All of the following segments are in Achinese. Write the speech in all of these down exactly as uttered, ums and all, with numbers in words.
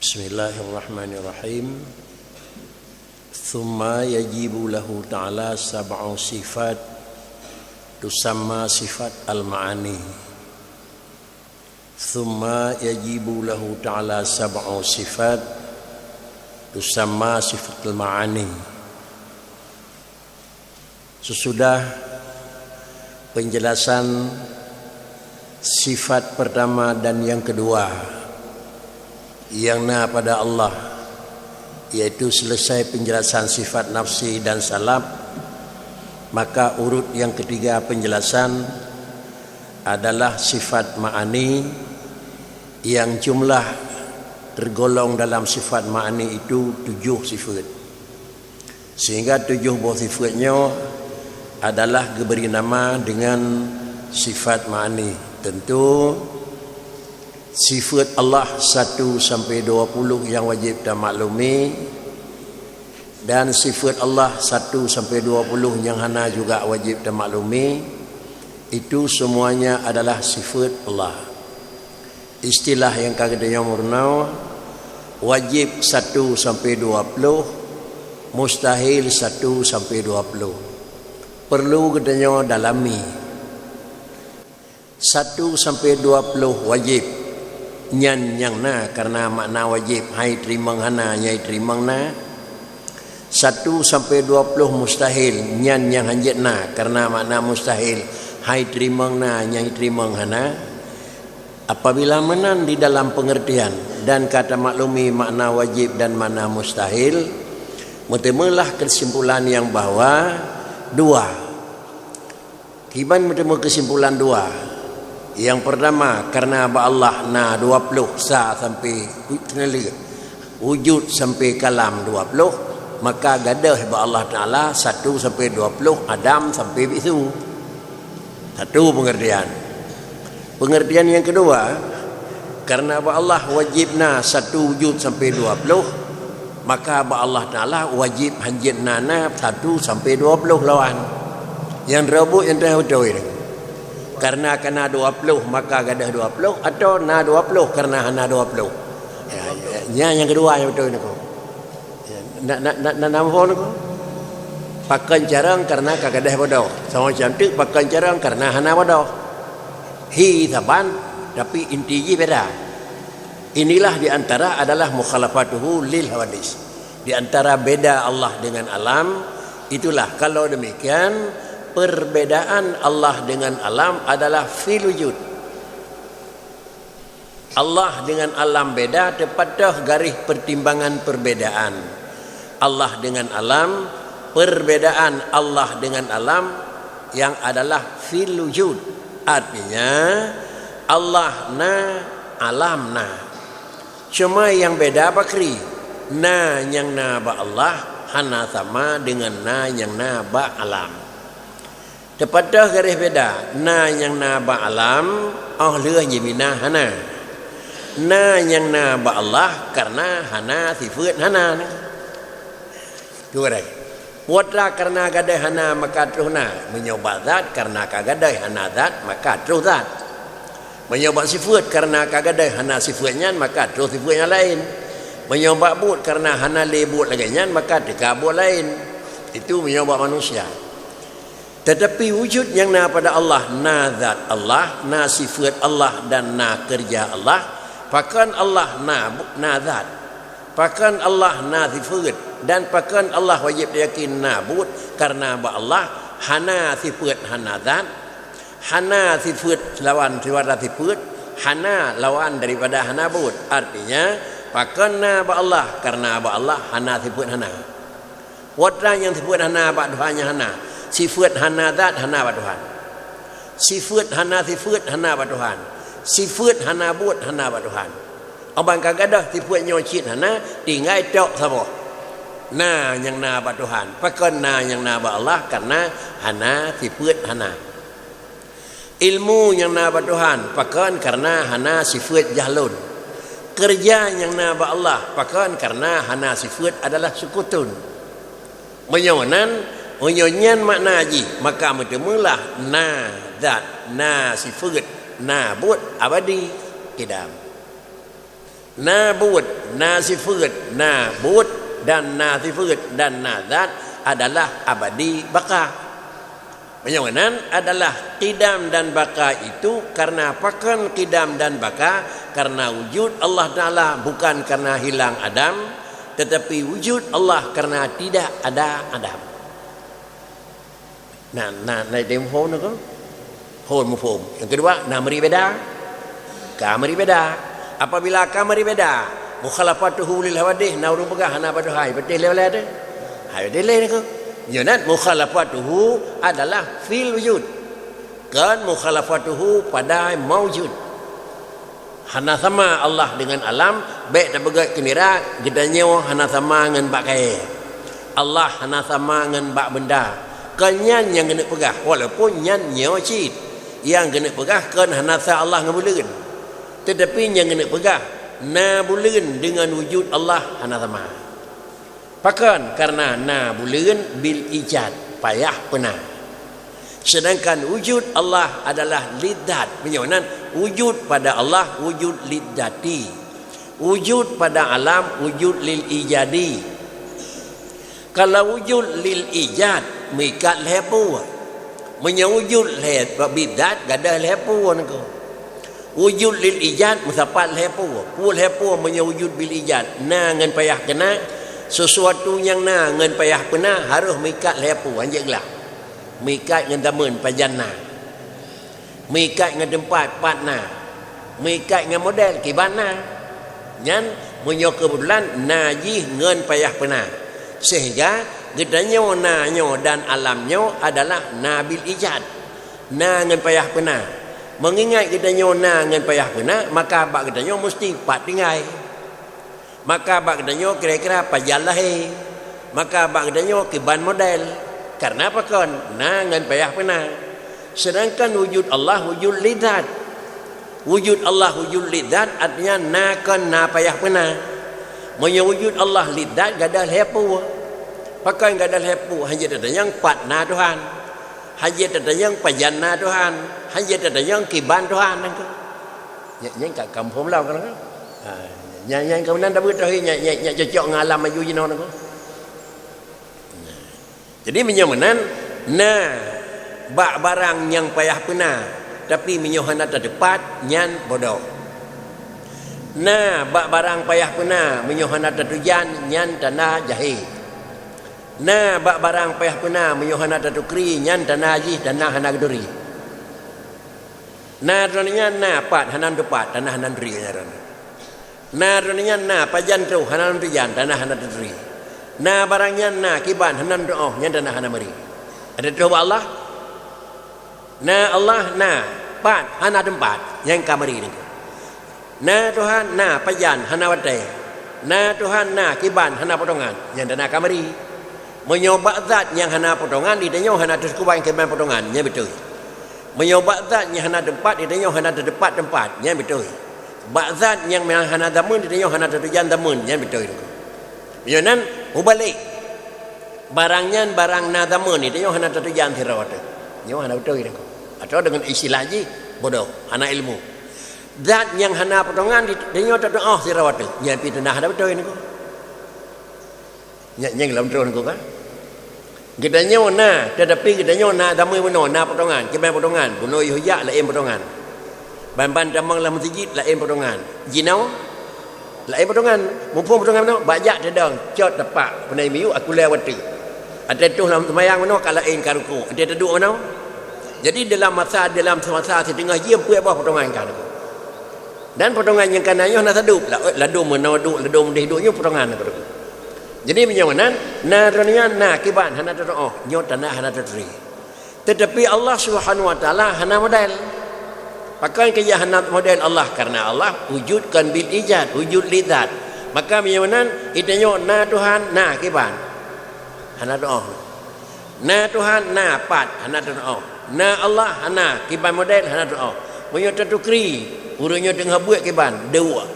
Bismillahirrahmanirrahim. Tsumma yajibu lahu ta'ala sab'u sifat tusamma sifat al-ma'ani. Tsumma yajibu lahu ta'ala sab'u sifat tusamma sifatul ma'ani. Sesudah penjelasan sifat pertama dan yang kedua yang na pada Allah, yaitu selesai penjelasan sifat nafsi dan salab, maka urut yang ketiga penjelasan adalah sifat ma'ani, yang jumlah tergolong dalam sifat ma'ani itu tujuh sifat. Sehingga tujuh boh sifat nyoe adalah geubri nama dengan sifat ma'ani. Tentu, sifat Allah satu sampai dua puluh nyang wajéb tamaklumi, dan sifat Allah satu sampai dua puluh nyang hana juga wajéb tamaklumi, itu semuanya adalah sifat Allah. Istilah nyang ka geutanyoe meurunoe, wajéb satu sampai dua puluh, mustahil satu sampai dua puluh. Perlu geutanyoe dalami. Satu sampai dua puluh wajéb, nyan nyang na kareuna makna wajéb, hai teurimong hana, nyang teurimong na. Satu sampai dua puluh mustahil, nyan nyang hanjeuet na, kareuna makna mustahil, hai teurimong na, nyang teurimong hana. Apabila meunan di dalam pengertian dan ka tamaklumi makna wajéb dan makna mustahil, meuteumeulah keusimpulan nyang bahwa dua. Kiban meuteumé keusimpulan dua. Nyang peurtama, kareuna bak Allah na dua ploh sa sampoe teunaleuek, wujud sampoe kalam dua ploh, maka gadôh bak Allah Taala satu sampoe dua ploh, Adam sampoe bisu. Satu peungeurtian. Peungeurtian nyang keudua, kareuna bak Allah wajéb na satu wujud sampoe dua ploh, maka bak Allah Taala wajéb hanjeuet na, na satu sampoe dua ploh lawan. Nyang droe buet nyang teuh beutôi nyoe. Kareuna ka na dua ploh maka gadôh dua ploh, atawa na dua ploh kareuna hana dua ploh. Ya, ya, nyan nyang keudua nyang beutôi nyoe. Ya, na, na, na, na, na muphom nyoe. Pakon carông kareuna ka gadôh bodoh. Sama macam teuk pakon carông kareuna hana bodoh. Hi saban, tapi inti jih beda. Inilah di antara adalah mukhalafatuhu lil hawadis. Di antara beda Allah dengan alam, itulah kalau demikian perbedaan Allah dengan alam adalah fil wujud. Allah dengan alam beda, teupatôh garéh pertimbangan perbedaan Allah dengan alam, perbedaan Allah dengan alam yang adalah fil wujud. Artinya, Allah na, alam na. Cuma nyang beda pakri, na nyang na bak Allah hana sama dengan na nyang na bak alam. Teupatôh garéh beda, na nyang na bak alam, óh lheueh jimina hana. Na nyang na bak Allah kareuna hana sifeuet hana. Dua garéh. Peue atra kareuna gadôh hana maka troh na. Meunyoe bak zat kareuna ka gadôh hana zat maka troh zat. Meunyoe bak sifeuet kareuna ka gadôh hana sifeuet nyan maka troh sifeuet nyang laén. Meunyoe bak buet kareuna hana lé buet lagée nyan maka teuka buet laén. Itu meunyoe bak manusia. Teutapi wujud nyang na pada Allah, na zat Allah, na sifeuet Allah dan na keureuja Allah. Pakon Allah na, na zat? Pakon Allah na sifeuet? Dan pakon Allah wajéb teuyakin na buet? Kareuna bak Allah hana sifeuet hana zat, hana sifeuet lawan daripada sifeuet, hana lawan daripada hana buet. Artinya, pakon na bak Allah? Kareuna bak Allah hana sifeuet hana. Peue atra nyang sifeuet hana bak Tuhan nyan hana. Sifeuet hana zat hana bak Tuhan. Sifeuet hana sifeuet hana bak Tuhan. Sifeuet hana buet hana bak Tuhan. Abang ka gadôh sifeuet nyoe cit hana, tinggai tok saboh. Na nyang na bak Tuhan. Pakon na nyang na bak Allah? Kareuna hana sifeuet hana. Ilmu nyang na bak Tuhan, pakon? Kareuna hana sifeuet jahlun. Keureuja nyang na bak Allah, pakon? Kareuna hana sifeuet adalah sukutun. Meunyoe nan, meunyoe nyan makna jih, maka meuteumeulah na zat, na sifeuet, na buet abadi, qidam. Na buet, na sifeuet, na buet dan na sifeuet dan na zat adalah abadi baka. Meunyoe nan adalah qidam dan baka itu karena pakon qidam dan baka, karena wujud Allah Taala bukan karena hilang adam, tetapi wujud Allah karena tidak ada adam. Na, na, na ideh muphom na ko? Phon muphom. Nyang keudua, na meuri beda. Ka meuri beda. Apabila ka meuri beda, mukhalafatuhu lil hawadith, na ureuëng peugah hana padub hai, beuteh lé ulée teuh. Hai beuteh lé na ko? Nyoe nan mukhalafatuhu adalah fil wujud. Kon mukhalafatuhu pada maujud. Hana sama Allah deungon alam, bék tapeugét keu nira geutanyoe hana sama ngon bak kayée. Allah hana sama ngon bak beunda. Kon nyan nyang geuneuk peugah, walaupun nyan nyoe cit. Nyang geuneuk peugah kon hana sa Allah ngon buleuen. Teutapi nyang geuneuk peugah, na buleuen deungon wujud Allah hana sama. Pakon? Karena na buleuen bil ijad, payah peuna. Sedangkan wujud Allah adalah lidzat. Meunyoe nan wujud pada Allah, wujud lidzati. Wujud pada alam, wujud lil ijadi. Kalau wujud lil ijad, meuikat lhée peue. Meunyoe wujud lhée bidzat, gadôh lhée peue niko. Wujud lil ijad meusapat lhée peue. Peue lhée peue meunyoe wujud bil ijad? Na ngon payah keuna, sesuatu nyang na ngon payah peuna harôh meuikat lhée peue, hanjeuet glah. Meuikat ngon zaman pajan na. Meuikat ngon teumpat pat na. Meuikat ngon model kiban na. Nyan meunyoe keubetulan na jih ngon payah peuna. Sehingga geutanyoe na nyoe dan alam nyoe adalah na bil ijad. Na ngon payah peuna. Meungingat geutanyoe na ngon payah peuna, maka bak geutanyoe musti pat tinggai. Maka bak geutanyoe kira-kira pajan lahé. Maka bak geutanyoe kiban model. Karena pakon? Na ngon payah peuna. Sedangkan wujud Allah wujud lidzat. Wujud Allah wujud lidzat artinya na kon na payah peuna. Meunyoe wujud Allah lidzat gadôh lhée peue. Pakon gadôh lhée peue? Hanjeuet tatanyong pat na Tuhan. Hanjeuet tatanyong pajan na Tuhan, hanjeuet tatanyong kiban Tuhan nangko. Nyan, nyan ka kamoe phom lom kan? Ha, nyan, nyan ka meunan tabeuet tauhid nyan, nyan, nyan cocok ngon alam maju jinoe nangko. Nah. Jadi meunyoe meunan, na bak barang nyang payah peuna, tapi meunyoe hana tateupat, nyan bodoh. Na bak barang payah peuna, meunyoe hana tatujan, nyan tanda jahé. Na bak barang payah peuna, meunyoe hana taturi, nyan tanda jih tanda hana geuturi. Na droeneuh nyan na pat hana teupat, tanda hana turi nyan droeneuh. Na droeneuh nyan na pajan troh hana tatujan, tanda hana taturi. Na barang nyan na kiban hana teuoh, nyan tanda hana meuri. Ada troh bak Allah? Na Allah na, pat hana teumpat, nyang ka meuri niko. Na Tuhan na, pajan hana watée. Na Tuhan na, kiban hana potongan, nyang tanda ka meuri. Meunyoe bak zat nyang hana potongan, di tanyoe hana teukuban kiban potongan, nyan beutôi. Meunyoe bak zat nyang hana teumpat, di tanyoe hana teumpat, teumpat, nyan beutôi. Bak zat nyang hana zaman, di tanyoe hana tatujan zaman, nyan beutôi niko. Meunyoe nan, mubalek. Barang nyan barang na zaman, di tanyoe hana tatujan sidroe teuh. Nyoe hana beutôi niko. Atawa deungon istilah jih, bodoh, hana ilmu. Zat nyang hana potongan, di tanyoe tatuoh sidroe teuh. Nyan pih tanda hana beutôi niko. Nyan, nyan lom troh niko kan. Geutanyoe na, tetapi geutanyoe na zaman bunoe, na potongan, kiban potongan, bunoe yoh jak laén potongan. Ban-ban tamong lam meuseujid laén potongan. Jinoe laén potongan, muphom potongan meunoe, bak jak teudong, cot tepak, peunai miyueb aku lhée watée. Até tuh lam seumayang meunoe ka laén ka rukuk, até teuduek meunoe. Jadi dalam masa, dalam semasa siteungoh jeuem peuet boh potongan ka rukuk. Dan potongan nyang ka na nyoe na sadub, la-, ladôm meunoe duek, ladôm deh duek nyoe potongan ka rukuk. Jadi meunyoe nan, na droeneuh nyan na kiban hana teutuoh, nyoe tanda hana taturi. Tetapi Allah Subhanahu wa Taala hana model. Pakon keu jih hana model Allah? Karena Allah wujud kon bil ijad, wujud lidzat. Maka meunyoe nan, di tanyoe na Tuhan, na kiban. Hana teuoh. Na Tuhan, na pat, hana teuoh. Na Allah, hana kiban model, hana teuoh. Meunyoe tatukri, ureuëng nyoe teungoh buet kiban, deuek.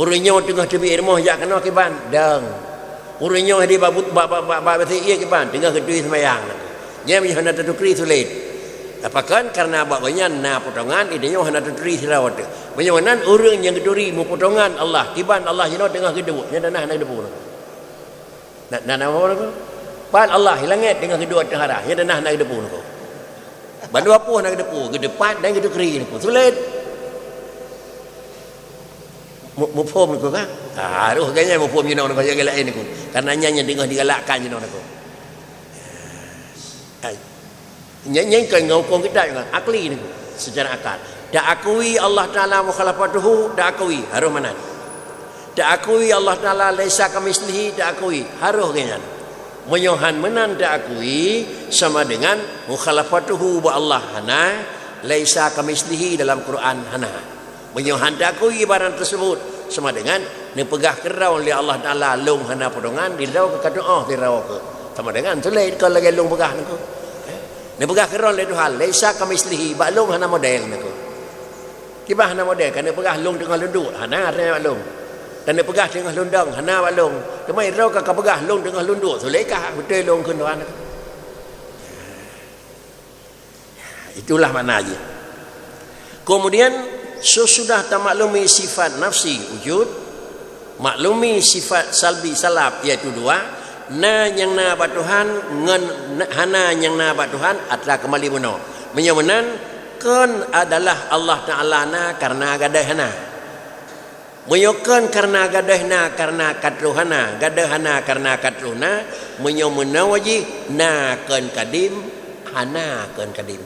Ureuëng nyoe teungoh teubiet rumoh jak keunoe kiban, dong. Ureuëng nyoe di ba-, ba-, ba-, ba-, ba-, bak ié kiban, teungoh geutui seumayang. Nyan meunyoe hana tatukri sulet. Pakon? Karena bak gobnyan na potongan, di tanyoe hana taturi sidroe teuh. Meunyoe nan ureuëng nyang geuturi meupotongan Allah, kiban Allah jinoe teungoh geuduek, nyan na hana geuteupeue. Na, na, na, na, Pat Allah di langét teungoh geuduek teuhara, nyan na hana geuteupeue. Bandua poh hana geuteupeue, geuteupat dan geuteukri. Sulet. Mu-, muphom niko kan? Ah, harôh gobnyan muphom jinoe niko, nyang laén niko. Karena nyan nyang teungoh digalakkan jinoe niko. Hai. Nyan, nyan kon ngon hukôm kitab nyan, akli niko, secara akal. Taakui Allah Taala mukhalafatuhu, taakui, harôh meunan. Taakui Allah Taala laisa kamitslihi, taakui, harôh gobnyan. Meunyoe han meunan taakui, sama dengan mukhalafatuhu bak Allah hana, laisa kamitslihi dalam Quran hana. Meunyoe han taakui barang teuseubut, sama dengan neupeugah keudroe lé Allah Taala lôn hana potongan, di droe keu ka tuoh di droe keu. Sama dengan sulet kon lagée lôn peugah niko. Eh? Neupeugah keudroe lé Tuhan, laisa kamitslihi, bak lôn hana model niko. Kiban hana model, ka neupeugah lôn teungoh lôn duek, hana artinya bak lôn. Dan neupeugah teungoh lôn dong, hana bak lôn. Teuma droe ka, ka peugah lôn teungoh lôn duek, sulet kah beutôi lôn kheun Tuhan niko. Itulah makna jih. Kemudian, sesudah tamaklumi sifat nafsi wujud, maklumi sifat salbi salab, iaitu dua, na nyang na bak Tuhan ngon na-, hana nyang na bak Tuhan atra keumbali bunoe. Meunyoe meunan, kon adalah Allah Taala na kareuna gadôh hana. Meunyoe kon kareuna gadôh na kareuna ka troh hana, gadôh hana kareuna ka troh na, meunyoe meunoe jih na kon kadim, hana kon kadim.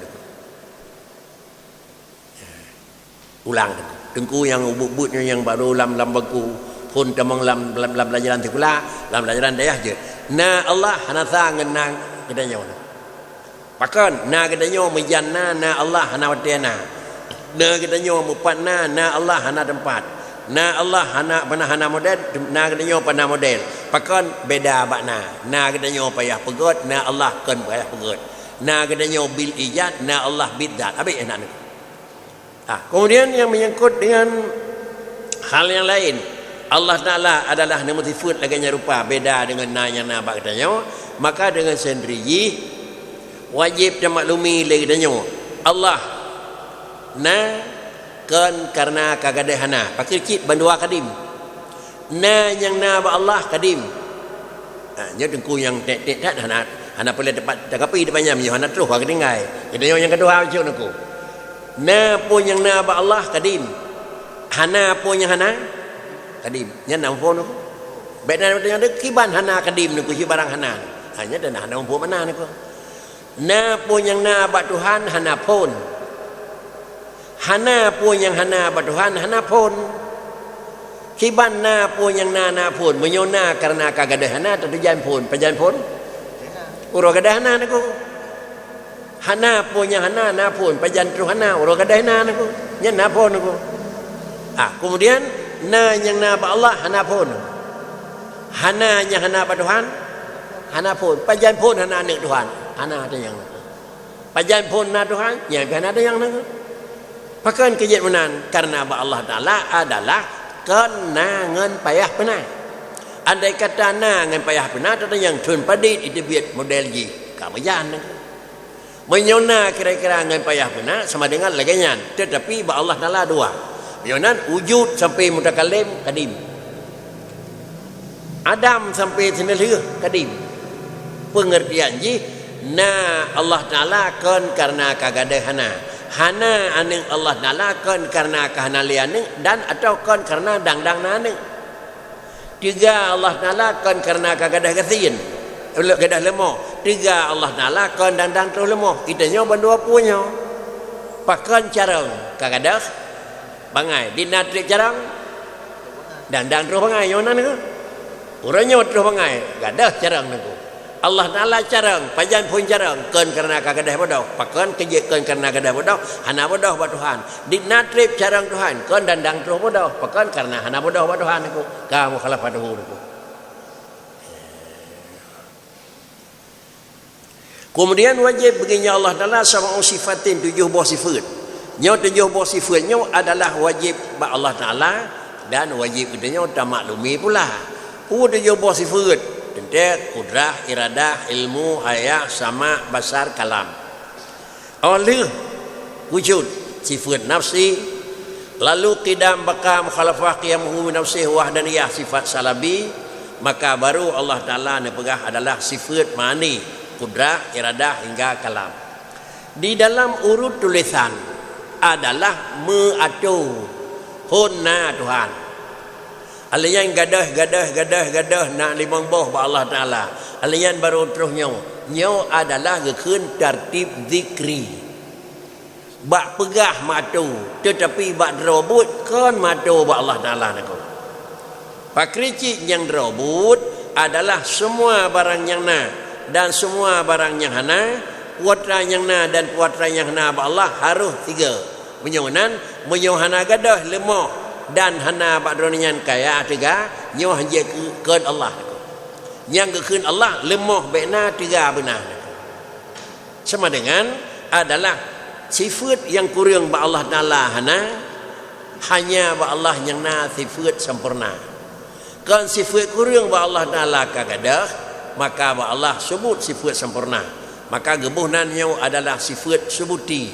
Ulang, Teungku nyang ubit-ubit nyoe nyang barô lam, lam bangku, phon tamong lam, lam, lam pelajaran sikula, lam pelajaran dayah jeuet. Na Allah hana sa ngon na geutanyoe. Pakon? Na geutanyoe meujan na, na Allah hana watée na. Na geutanyoe meupat na, na Allah hana teumpat. Na Allah hana, pernah hana model, na geutanyoe pernah model. Pakon? Beda bak na. Na geutanyoe payah peugét, na Allah kon payah peugét. Na geutanyoe bil ijad, na Allah bit zat. Habéh na nyoe. Ah, kemudian yang menyangkut dengan hal yang lain, Allah Taala adalah nyang meusifeuet lagée nyan rupa, beda dengan na nyang na bak geutanyoe, maka dengan sendiri jih wajéb tamaklumi lé geutanyoe, Allah na kon kareuna ka gadôh hana, pakri cit bandua kadim. Na nyang na bak Allah kadim. Ha, nyoe Teungku nyang tek-tek that hana, hana peureulée teumpat takapi teumpat nyan, nyoe hana troh ka geutinggai. Geutanyoe nyang keudua cok Teungku. Na peue nyang na bak Allah kadim. Hana peue nyang hana kadim. Nyan na muphom Teungku. Bék na geutanyoe kiban hana kadim Teungku, si barang hana. Ha, nyan dan hana muphom makna Teungku. Na peue nyang na bak Tuhan hana phon. Hana peue nyang hana bak Tuhan hana phon. Kiban na peue nyang na, na phon. Meunyoe na kareuna ka gadôh hana, tatujan phon. Pajan phon? Uroe gadôh hana Teungku. Hana peue nyang hana, na phon. Pajan troh hana, uroe gadôh hana Teungku. Nyan na phon Teungku. Ah, kemudian na nyang na bak Allah hana phon. Hana nyang hana bak Tuhan, hana phon. Pajan phon hana aneuëk Tuhan, hana tanyong. Pajan phon na Tuhan, nyan pih hana tanyong. Pakon keu jeuet meunan? Kareuna bak Allah Taala adalah kon na ngon payah peuna. Andai kata na ngon payah peuna, tatanyong thon padit jiteubiet model jih, ka meujan. Meunyoe na kira-kira ngon payah beuna sama dengan lagée nyan, teutapi bak Allah Taala dua. Meunyoe nan wujud sampai mutakallim kadim. Adam sampai seuneulheueh kadim. Peungeurtian jih, na Allah Taala kon kareuna ka gadôh hana. Hana aneuëk Allah Taala kon kareuna ka hana lé aneuëk dan atawa kon kareuna dang-dang na aneuëk. Teuga Allah Taala kon kareuna ka gadôh gasien, gadôh leumo. Teuga Allah Taala kon dang-dang troh leumo. Geutanyoe bandua peue nyoe. Pakon carông ka gadôh bangai, di na treb carông dang-dang troh bangai nyoe nan keuh. Uroe nyoe troh bangai, gadôh carông nan keuh. Allah Taala carông, pajan phon carông, kon kareuna ka gadôh beudôh. Pakon keu jeuet kon kareuna gadôh beudôh, hana beudôh bak Tuhan. Di na treb carông Tuhan, kon dang-dang troh beudôh. Pakon kareuna hana beudôh bak Tuhan Teungku, ka mukhalafatuhu Teungku. Kemudian wajéb bagi nyan Allah Taala sab'u sifatin, tujoh boh sifeut. Nyoe tujoh boh sifeut nyoe adalah wajéb bak Allah Taala dan wajéb geutanyoe tamaklumi pula. Peue tujoh boh sifeut? Teuntée, kudrah, iradah, ilmu, hayah, sama', basar, kalam. Óh lheueh wujud sifeuet nafsi, lalu qidam, baqa, mukhalafah, qiyamuhu bi nafsihi, wahdaniyah, sifat salabi, maka baru Allah Taala neupeugah adalah sifeuet ma'ani, qudrah, iradah hingga kalam. Di dalam urut tulésan adalah meuatô phon na Tuhan. Alèh nyan gadôh, gadôh, gadôh, gadôh na limong boh bak Allah Taala. Alèh nyan baru troh nyoe. Nyoe adalah geukheun tartib zikri. Bak peugah meuatô, teutapi bak droe buet kon meuatô bak Allah Taala nangkon. Pakri cit nyang droe buet adalah semua barang nyang na dan semua barang nyang hana, peue atra nyang na dan peue atra nyang hana bak Allah harôh tiga. Meunyoe nan, meunyoe hana gadôh leumoh dan hana bak droeneuh nyan kaya teuga, nyoe hanjeuet keu-, kheun Allah. Nyang geukheun Allah leumoh bèk na, teuga beuna. Sama dengan adalah sifeuet nyang kureueng bak Allah Taala hana, hanya bak Allah nyang na sifeuet sampoereuna. Kon sifeuet kureueng bak Allah Taala ka gadôh, maka bak Allah seubut sifeuet sampoereuna. Maka geuboh nan nyoe adalah sifeuet subuti.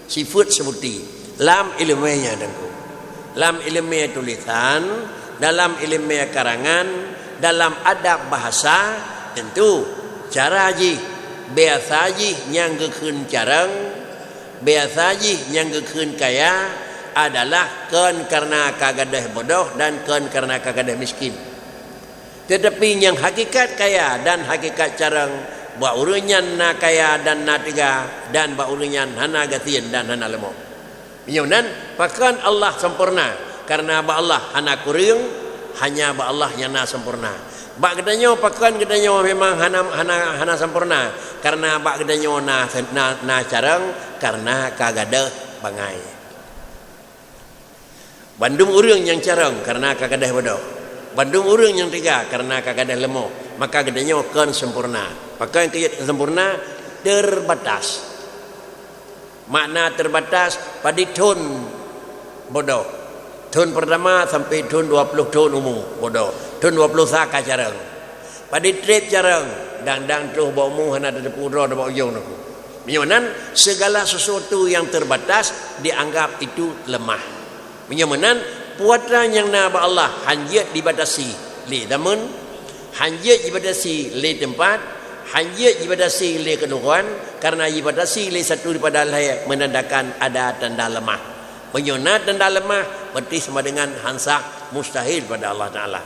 Sifeuet subuti lam ileumèe nyan teungku. Lam ileumèe tulésan, dalam ileumèe karangan, dalam adab bahasa, teuntu cara jih, biasa jih nyang geukheun carông, biasa jih nyang geukheun kaya adalah kon kareuna ka gadôh bodoh dan kon kareuna ka gadôh miskin. Teutapi nyang hakikat kaya dan hakikat carông, bak ureueng nyan na kaya dan na teuga, dan bak ureueng nyan hana gasien dan hana leumoh. Meunyoe nan, pakon Allah sampoereuna? Kareuna bak Allah hana kureueng, hanya bak Allah nyang na sampoereuna. Bak geutanyoe, pakon geutanyoe memang hana, hana, hana sampoereuna? Kareuna bak geutanyoe na, na, na carông, kareuna ka gadôh bangai. Bandum ureueng nyang carông kareuna ka gadôh bodoh. Bandum ureueng nyang teuga kareuna ka gadôh leumoh. Maka geutanyoe kon sempurna. Pakon keu jeuet sempurna? Terbatas. Makna terbatas, padit thon bodoh. Thon pertama sampai thon dua ploh thon umu bodoh. Thon dua ploh sa ka carông. Padit trép carông, dang-dang troh bak umu hana tateupeue droe bak ujong teungku. Meunyoe nan, segala sesuatu yang terbatas dianggap itu lemah. Meunyoe meunan, peue atra nyang na bak Allah hanjeuet dibatasi lé zameun, hanjeuet jibatasi lé teumpat, hanjeuet jibatasi lé keunohon, kareuna jibatasi lé satu daripada lhèe menandakan ada tanda lemah. Meunyoe na tanda lemah, berarti sama dengan han sah, mustahil pada Allah Taala.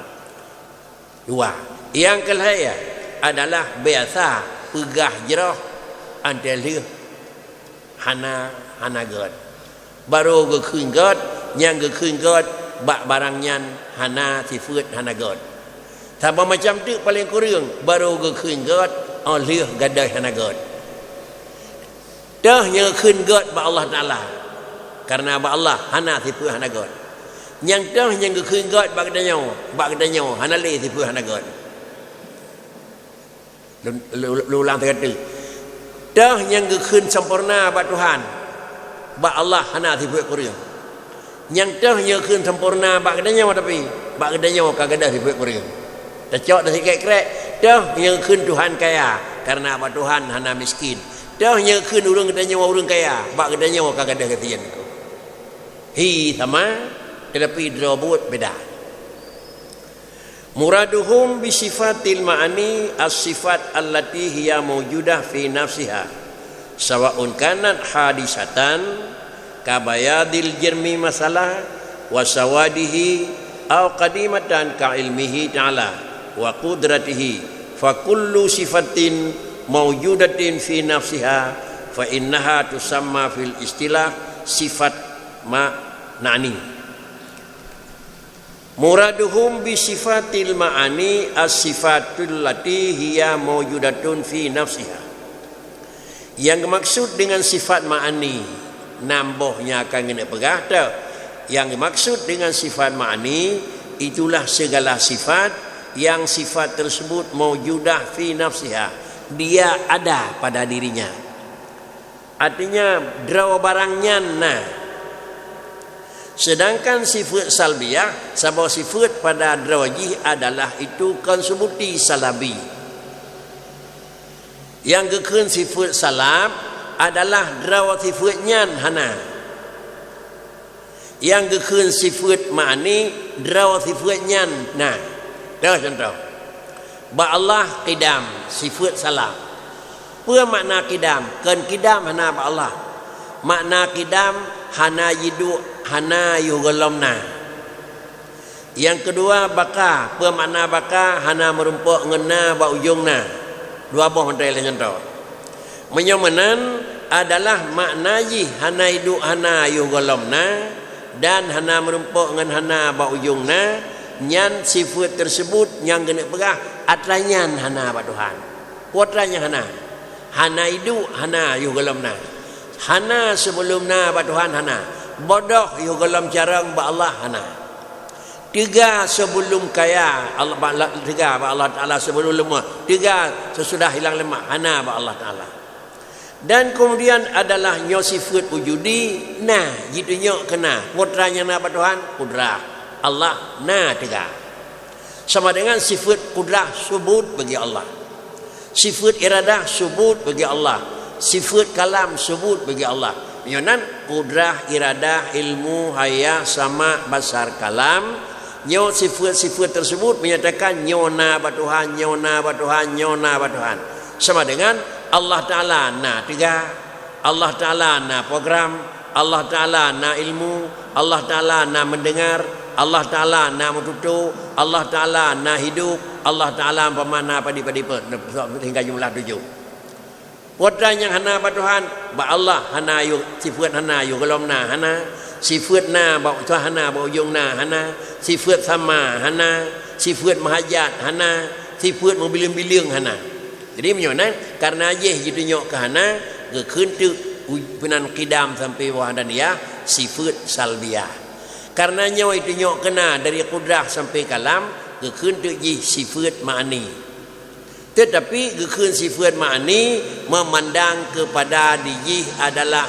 Dua. Nyang keulhèe adalah biasa peugah jroh, 'an teuh lheueh hana, hana gèt. Barô geukheun gèt, nyang geukheun gèt bak barang nyan hana sifeuet hana gèt. Saboh macam teuk paleng kureueng, barô geukheun gèt 'oh lheueh gadôh hana gèt. Teuh nyang geukheun gèt bak Allah Taala, kareuna bak Allah hana sifeuet hana gèt. Nyang teuh nyang geukheun gèt bak geutanyoe, bak geutanyoe hana lé sifeuet hana gèt. Lôn, lôn, lôn ulang sigoe teuk. Teuh nyang geukheun sampoereuna bak Tuhan, bak Allah hana sifeuet kureueng. Nyang teuh nyang geukheun sampoereuna bak geutanyoe, tapi bak geutanyoe ka gadôh sifeuet kureueng. Tacok dan sikrek-krek, teuh nyang geukheun Tuhan kaya, kareuna bak Tuhan hana miskin. Teuh nyang geukheun ureueng geutanyoe ureueng kaya, bak geutanyoe ka gadôh gasien. Hi sama, teutapi droe buet beda. Muraduhum bi sifatil ma'ani as-sifat allati hiya maujudah fi nafsiha, sawa'un kanat hadisatan ka bayadil jirmi masalah wa sawadihi, aw qadimatan ka ilmihi ta'ala wa qudratihi, fa kullu sifatin maujudatin fi nafsiha fa innaha tusamma fil istilah sifat ma'ani. Muraduhum bi sifatil ma'ani as-sifatul lati hiya maujudatun fi nafsiha. Nyang geumaksud deungon sifat ma'ani, nam boh nyang akan geuneuk peugah teuh. Nyang geumaksud deungon sifat ma'ani, itulah segala sifat yang sifat tersebut maujudah fi nafsiha, dia ada pada dirinya. Artinya, droe barang nyan na. Sedangkan sifeuet salbiyah, saboh sifeuet pada droe jih adalah itu kon subuti salabi. Nyang geukheun sifeuet salab, adalah droe sifeuet nyan hana. Nyang geukheun sifeuet ma'ani, droe sifeuet nyan na. Toh cuntoh. Bak Allah qidam, sifeuet salam. Peue makna qidam? Kon qidam hana bak Allah. Makna qidam hana jiduek, hana yoh gohlom na. Nyang keudua, baqa. Peue makna baqa? Hana meurumpok ngon na bak ujong na. Dua boh mantong lagée nyan. Meunyoe meunan adalah makna jih hana iduek hana yoh gohlom na, dan hana meurumpok ngon hana bak ujong na, nyan sifeuet teuseubut nyang geuneuk peugah atra nyan hana bak Tuhan. Peue atra nyang hana? Hana iduek hana yoh gohlom na. Hana seubeulom na bak Tuhan hana. Bodoh yoh gohlom carông bak Allah hana. Teuga seubeulom kaya, Allah, bak la-, teuga bak Allah Taala seubeulom leumah. Teuga seusudah hilang leumah, hana bak Allah Taala. Dan keumudian adalah nyoe sifeuet wujudi, na, jitunyok keu na. Peue atra nyang na bak Tuhan? Kudrah. Allah na teuga. Sama dengan sifeuet kudrah subut bagi Allah. Sifeuet iradah subut bagi Allah. Sifeuet kalam subut bagi Allah. Meunyoe nan kudrah, iradah, ilmu, hayah, sama, basar, kalam, nyoe sifeuet-sifeuet teuseubut menyatakan nyoe na bak Tuhan, nyoe na bak Tuhan, nyoe na bak Tuhan. Sama dengan Allah Taala na teuga, Allah Taala na program, Allah Taala na ilmu, Allah Taala na mendengar, Allah Taala na meututoe, Allah Taala na hidup, Allah Taala umpama na padé-padé peuet, hingga jumlah tujoh. Peue atra nyang hana bak Tuhan, bak Allah hana yoh, sifeuet hana yoh gohlom na hana, sifeuet na bak usaha na bak ujong na hana, sifeuet sama hana, sifeuet meuhajat hana, sifeuet meubileung-bileung hana. Jadi meunyoe nan, kareuna jih jitunyok keu hana, geukheun teuk u-, peunan qidam sampoe wahdaniyah, sifeuet salbiyah. Kareuna nyoe jitunyok keu na dari kudrah sampoe kalam, geukheun teuk jih sifeuet ma'ani. Teutapi geukheun sifeuet ma'ani meumandang keupada di jih adalah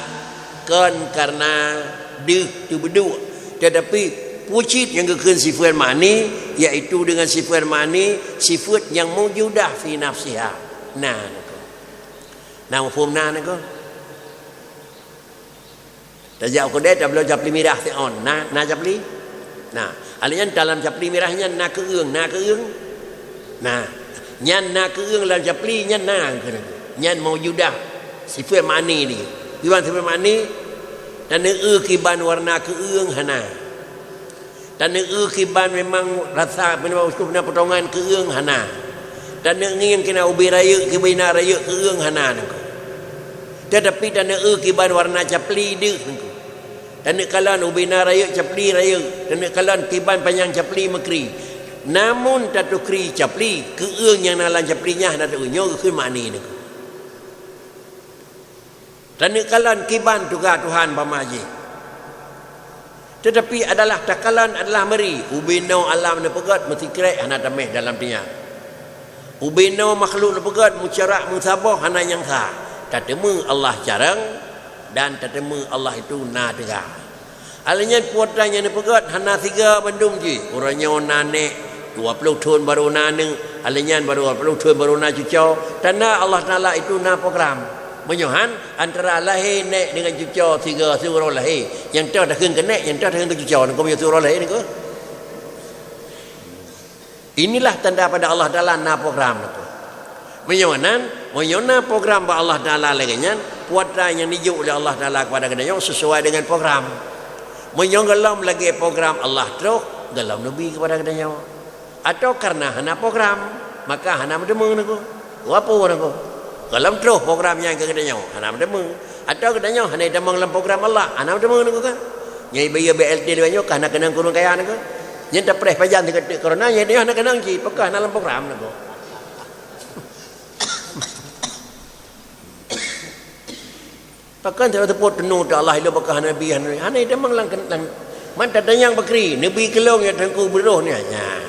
kon kareuna deuh teubeuduek, teutapi peue cit nyang geukheun sifeuet ma'ani, yaitu deungon sifeuet ma'ani, sifeuet nyang maujudah fi nafsiha. Na, na muphom na, na? Tajak u keudè tabloe capli mirah siôn. Na, na capli? Na. Alèh nyan dalam capli mirah nyan na keueung, na keueung? Na. Nyan na keueung lam capli nyan na. Nyan maujudah sifeuet ma'ani ni. Kiban sifeuet ma'ani, taneueu kiban warna keueung hana. Taneueu kiban memang rasa, memang usus na potongan keueung hana. Taneueu ngieng keunan ubé rayeuk, kiban na rayeuk keueung hana nangko. Teutapi taneueu kiban warna capli deuh nangko. Taneuk kalon ubé na rayeuk capli rayeuk, taneuk kalon kiban panyang capli meukri. Namun tateueu kri capli, keueung nyang na lam capli nyan hana tateueu, nyoe geukheun ma'ani nangko. Taneuk kalon kiban teuga Tuhan bak ma jih. Teutapi adalah takalon adalah meuri, ubé noe alam neupeugét meusikrek hana tameh dalam tinya. Ubé noe makhluk neupeugét meucarak meusaboh hana nyang sa. Tateumé Allah carông dan tateumé Allah itu na teuga. Alèh nyan peue atra nyang neupeugét hana siga bandum jih. Uroe nyoe na nèk, dua ploh thon barô na aneuk, alèh nyan barô dua ploh thon barô na cuco. Tanda Allah Taala itu na program. Meunyoe han, antara lahé nèk deungon cuco siga siuroe lahé. Nyang toh takheun keu nèk, nyang toh takheun keu cuco, nangko meunyoe siuroe lahé nangko. Inilah tanda pada Allah Taala na program nangko. Meunyoe nan, meunyoe na program bak Allah Taala lagèe nyan, peue atra nyang neujok lé Allah Taala keupada geutanyoe sesuai dengan program. Meunyoe gohlom lagèe program Allah troh, gohlom neubi keupada geutanyoe. Atawa kareuna hana program, maka hana meuteumé nangko. Peue nangko? Gohlom troh program nyan keu geutanyoe, hana meuteumé. Atawa geutanyoe hana jitamong lam program Allah, hana meuteumé nangko kan? Nyang ibayeue B L T lewat nyoe ka hana keunong keu ureueng kaya nangko. Nyan tapreh pajan sigoe teuk corona, nyan tanyoe hana keunong cit, pakon hana lam program nangko. Pakon saboh teupot teunoe teu Allah ilôn bak kah Nabi, hana, hana tamong lam, lam, man tatanyong bakri, neubi keu lôn ya Teungku Beurôh nyan, nyan.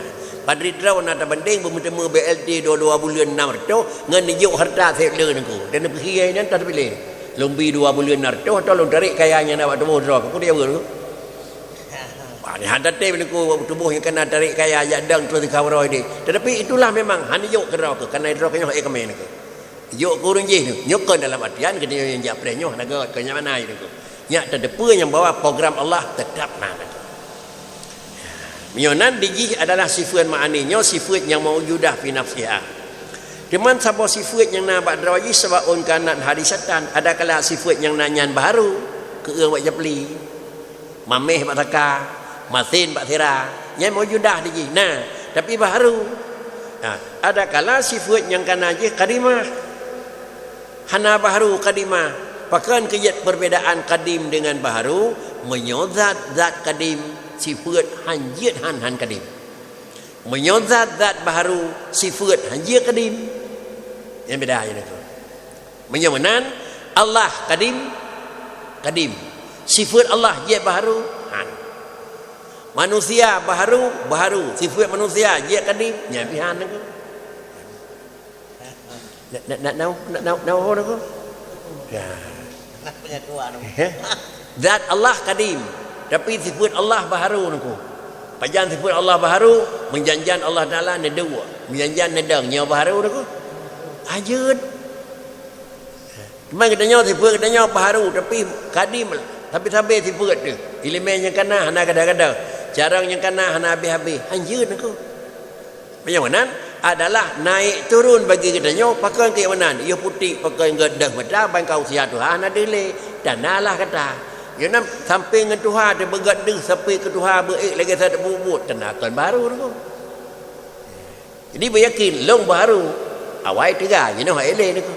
Padri droe na tabandeng beumeuteumé B L T dua, dua buleuen nam reutôh ngon neujok hareuta sép le Teungku. Dan neupeuhie nyan tapiléh. Lôn bi dua buleuen nam reutôh atawa lôn tarek kaya nyang na bak tuboh droe, keu dia Beurôh. Wah, ni hana tem Teungku tuboh nyang kana tarek kaya jak dong terus dikawroi deh. Tetapi itulah memang hana jok keu droe keu, kana droe keu nyoe ék kamé Teungku. Jok keu ureuëng jih tu. Nyoe kon dalam artian geutanyoe nyang jak preh nyoe hana gét, kon nyang mana itu. Nyak tateupeue nyang bahwa program Allah tetap na. Meunyoe nan dijih adalah sifeuet ma'ani, nyoe sifeuet nyang maujudah fi nafsiha. Teuma saboh sifeuet nyang na bak droe jih sabaun kanat hadisatan, adakala sifeuet nyang na nyan baharu, keu ureuëng bak japli. Mameh bak saka, masin bak sira, nyan maujudah dijih. Nah, tapi baharu. Nah, adakala sifeuet nyang kana jih kadimah. Hana baharu kadimah. Pakon keu jeuet perbedaan kadim dengan baharu? Meunyoe zat, zat kadim, sifeuet han jeuet han, han kadim. Meunyoe zat, zat baharu, sifeuet han jeuet kadim. Nyang beda je tu. Meunyoe meunan, Allah kadim, kadim. Sifeuet Allah jeuet baharu? Han. Manusia baharu, baharu. Sifeuet manusia jeuet kadim? Nyan pih han tu. Nak, nak, nak, nak, nak, nak, nak, nak, nak. Ya. Nak penyatuan. Ya. Zat Allah kadim, tapi sifeuet Allah baharu niko. Pajan sifeuet Allah baharu, meujanjan Allah Taala neudua, meujanjan neudong, nyoe baharu niko. Ajeut. Cuma geutanyoe sifeuet geutanyoe baharu, tapi kadim, tapi sabe sifeuet tu. Ileumèe nyang kana hana gada-gada, carông nyang kana hana habéh-habéh. Ajeut niko. Meunyoe meunan adalah naik turun bagi geutanyoe, pakon keu meunan, yoh putéh pakon gét deuh mata, ban ka usia tuha hana dilée, tanda lah kata. Yoh nan sampai ngon tuha teubeugét deuh sampai keu tuha beuék lagée sa teubuet-buet, tanda kon baharu niko. Jadi beuyakin lôn baharu, awai teuga, jinoe hai lé niko.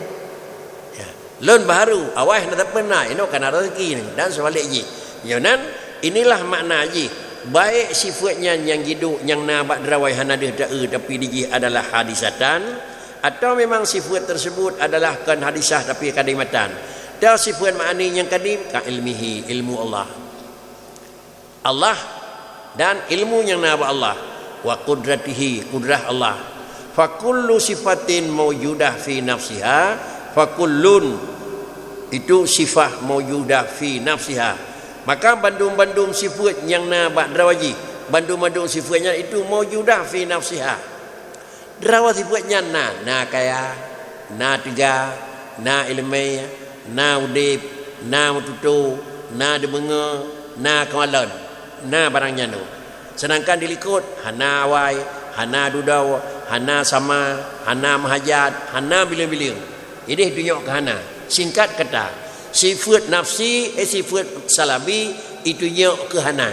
Ya. Lôn baharu, awai hana teupeu na, inoe kana raseuki niko, dan seubalek jih. Nyoe nan, inilah makna jih, baik sifeuet nyan nyang jiduek nyang na bak droe hana deuh ta-eu, tapi dijih adalah hadisatan, atau memang sifeuet tersebut adalah kon hadisah tapi kadimatan, atau sifeuet ma'ani nyang kadim, ka ilmihi, ilmu Allah. Allah dan ilmu nyang na bak Allah, wa qudratihi, kudrah Allah. Fa kullu sifatin maujudah fi nafsiha, fa kullun, itu sifah maujudah fi nafsiha. Maka bandum-bandum sifeuet nyang na bak droe jih, bandum-bandum sifeuet nyan itu maujudah fi nafsiha. Droe sifeuet nyan na, na kaya, na teuga, na ileumèe, na udép, na meututoe, na deumeungoe, na keumalon, na barang nyan. Seudangkan dilikot hana awai, hana dudoe, hana sama, hana meuhajat, hana bileueng-bileueng. Ideh dunyok keu hana. Singkat kata, sifeuet nafsi, eh, sifeuet salabi, itu nyok keu hana.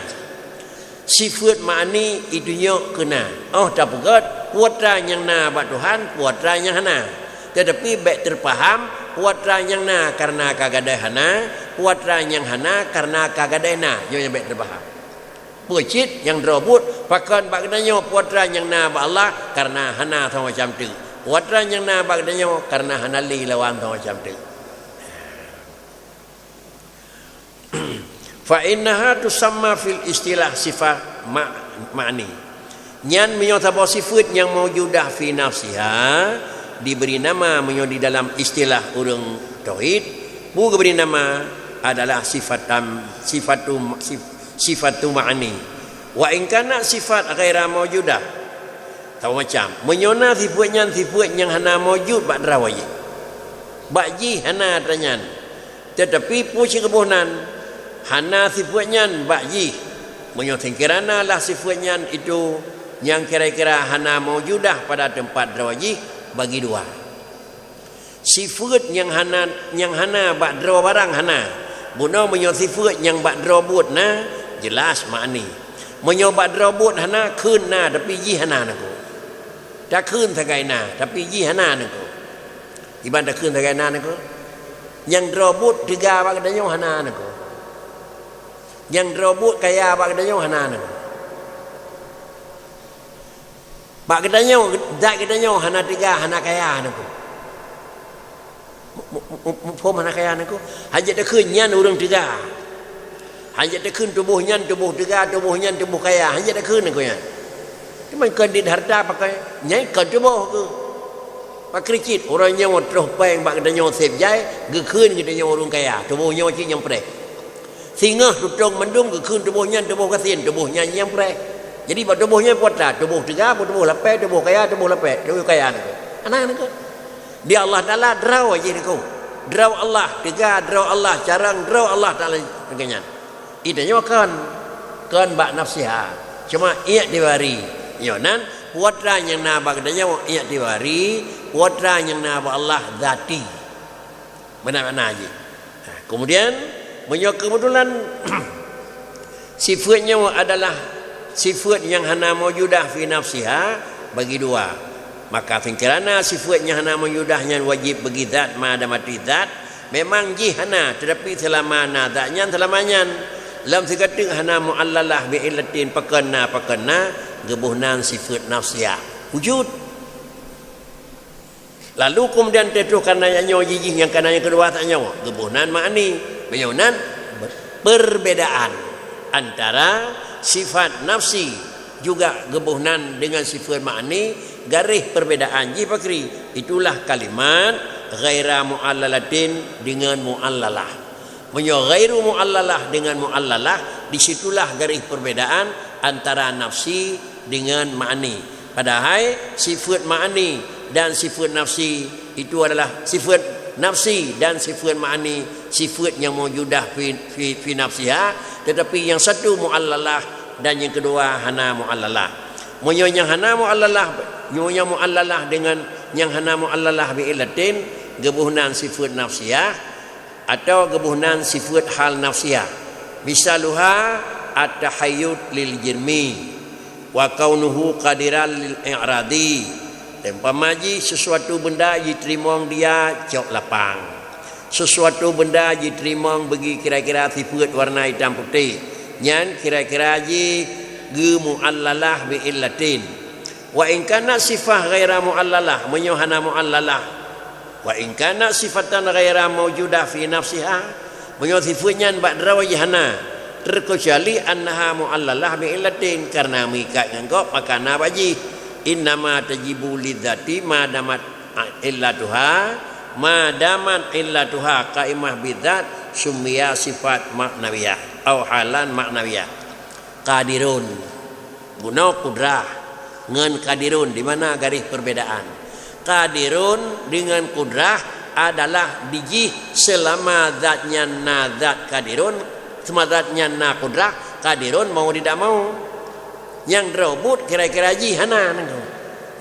Sifeuet ma'ani itu nyok keu na. Oh tapeugét, peue atra nyang na bak Tuhan, peue atra nyang hana. Teutapi bék teupaham, peue atra nyang na kareuna ka gadôh hana, peue atra nyang hana kareuna ka gadôh na. Nyoe nyang bék teupaham. Peue cit nyang droe buet, pakon bak geutanyoe peue atra nyang na bak Allah kareuna hana sama macam teuk. Peue atra nyang na bak geutanyoe kareuna hana lé lawan sama macam teuk. Fa innaha tusamma fil istilah sifat ma-, ma'ni. Nyan meunyoe saboh sifeuet nyang maujudah fi nafsiha, diberi nama meunyoe di dalam istilah ureuëng tauhid, bu geubri nama adalah sifatam, sifatu, sif-, sifatu ma'ni. Wa in kana sifat ghaira maujudah, sama macam. Meunyoe na sifeuet nyan sifeuet nyang hana maujud bak droe jih. Bak jih hana atra nyan. Teutapi peue cit geuboh nan, hana sifeuet nyan bak jih. Meunyoe sengkirana lah sifeuet nyan itu nyang kira-kira hana maujudah pada teumpat droe jih, bagi dua. Sifeuet nyang hana, nyang hana bak droe barang hana. Bunoe meunyoe sifeuet nyang bak droe buet na, jeulaih ma'ni. Meunyoe bak droe buet hana, kheun na, tapi jih hana niko. Takheun sagai na, tapi jih hana niko. Iban takheun sagai na niko. Nyang droe buet teuga bak geutanyoe hana niko. Nyang droe buet kaya bak geutanyoe hana niko. Bak geutanyoe, zat geutanyoe hana teuga, hana kaya niko. Mu-, mu-, mu-, muphom hana kaya niko. Hana jeuet takheun nyan ureuëng teuga. Hana jeuet takheun tuboh nyan tuboh teuga, tuboh nyan tuboh kaya. Hana jeuet takheun niko nyan. Teuma kon dit harta pakai, nyan kon tuboh keuh. Pakri cit, uroe nyoe troh péng bak geutanyoe sép jai, geukheun geutanyoe ureuëng kaya, tuboh nyoe cit nyang preh. Singoh tutong mandum geukheun tuboh nyan tuboh gasien, tuboh nyan nyang preh. Jadi bak tuboh nyan peue atra, tuboh teuga, tuboh lapée, tuboh kaya, tuboh lapée, tuboh kaya niko. Hana niko. Di Allah Taala droe jih niko. Droe Allah, teuga droe Allah, carông droe Allah Taala nyan. Geutanyoe kon, kon bak nafsiha. Cuma iktibari. Nyoe nan, peue atra nyang na bak geutanyoe iktibari, peue atra nyang na bak Allah zati. Meunan makna jih. Nah, kemudian, meunyoe keubeutulan sifeuet nyoe adalah sifeuet nyang hana maujudah fi nafsiha, bagi dua. Maka, singkirana sifeuet nyang hana maujudah nyan wajéb bagi zat, ma damat fi zat, memang jih hana, teutapi seulama na zat nyan, seulama nyan. Lam sigoe teuk hana mu'allalah bi illatin, pakon na, pakon na, geuboh nan sifeuet nafsiah. Wujud. Lalu keumudian teutroh kana nyang nyoe jih nyang kana nyang keudua tanyoe, geuboh nan ma'ani. Meunyoe nan, perbedaan antara sifat nafsi juga geuboh nan dengan sifat ma'ani, garéh perbedaan jih pakri. Itulah kalimat ghaira mu'allalatin dengan mu'allalah. Meunyoe ghairu mu'allalah dengan mu'allalah, di situlah garéh perbedaan antara nafsi dengan ma'ani. Padahai sifat ma'ani dan sifat nafsi itu adalah sifat nafsi dan sifat ma'ani, sifat nyang maujudah fi, fi, fi nafsiha, teutapi nyang satu mu'allalah dan nyang keudua hana mu'allalah. Meunyoe nyang hana mu'allalah, nyoe nyang mu'allalah dengan nyang hana mu'allalah bi illatin, geuboh nan sifat nafsiah, atau geuboh nan sifeuet hal nafsiah. Misaluha at-tahayyuz lil jirmi wa kaunuhu qadiran lil i'radi. Umpama jih sesuatu benda jiteurimong dia cok lapang. Sesuatu benda jiteurimong bagi kira-kira sifeuet warna itam putéh. Nyan kira-kira jih geumu'allalah bi illatin. Wa in kanat sifah ghaira mu'allalah, meunyoe hana mu'allalah. Wa in kanat sifatan ghaira maujudah fi nafsiha, meunyoe sifeuet nyan bak droe jih hana, terkecuali annaha mu'allalah bi illatin, karena meuikat ngon gob maka na bak jih. Innama tajibu lidzati ma damat illatuha, ma damat illatuha qaimah bidzat, summiya sifat ma'nawiyah, au halan ma'nawiyah. Qadirun. Bunoe kudrah ngon qadirun, di mana garéh perbedaan? Qadirun dengan kudrah adalah di jih seulama zat nyan na zat qadirun, seulama zat nyan na kudrah, qadirun mau tidak mau. Nyang droe buet kira-kira jih hana nanggroe.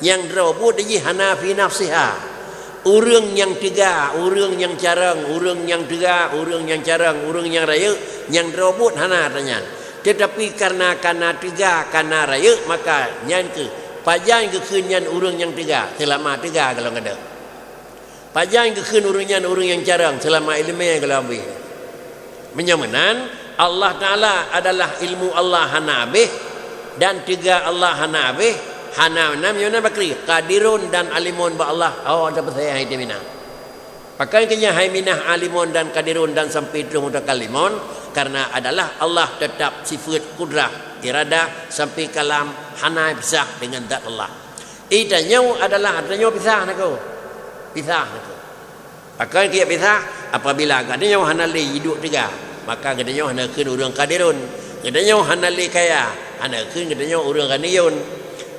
Nyang droe buet jih hana fi nafsiha. Ureuëng nyang teuga, ureuëng nyang carông, ureuëng nyang teuga, ureuëng nyang carông, ureuëng nyang rayeuk, nyang droe buet hana ata nyan. Teutapi kareuna kana teuga, kana rayeuk, maka nyan kheueh pajan geukheun nyan ureuëng nyang teuga, seulama teuga golom gadôh. Pajan geukheun ureuëng nyan ureuëng nyang carông, seulama iéleumé golom abéh. Meunyoe meunan, Allah Taala adalah ilmu Allah hana abéh, dan teuga Allah hana abéh, hana meunan, meunyoe meunan bakri, qadirun dan alimun bak Allah, oh, tapeucaya hai teuminah. Pakon keu nyan hai minah alimun dan qadirun dan sampai troh mutakallimun, kareuna adalah Allah teutap sifeuet kudrah, iradah, sampai kalam hana pisah dengan zat Allah. Geutanyoe adalah, geutanyoe pisah nanggroe. Pisah nanggroe. Pakon keu pisah? Apabila geutanyoe hana lé jiduek teuga, maka geutanyoe hana kheun ureuëng qadirun. Geutanyoe hana lé kaya, hana kheun geutanyoe ureuëng ghaniyun.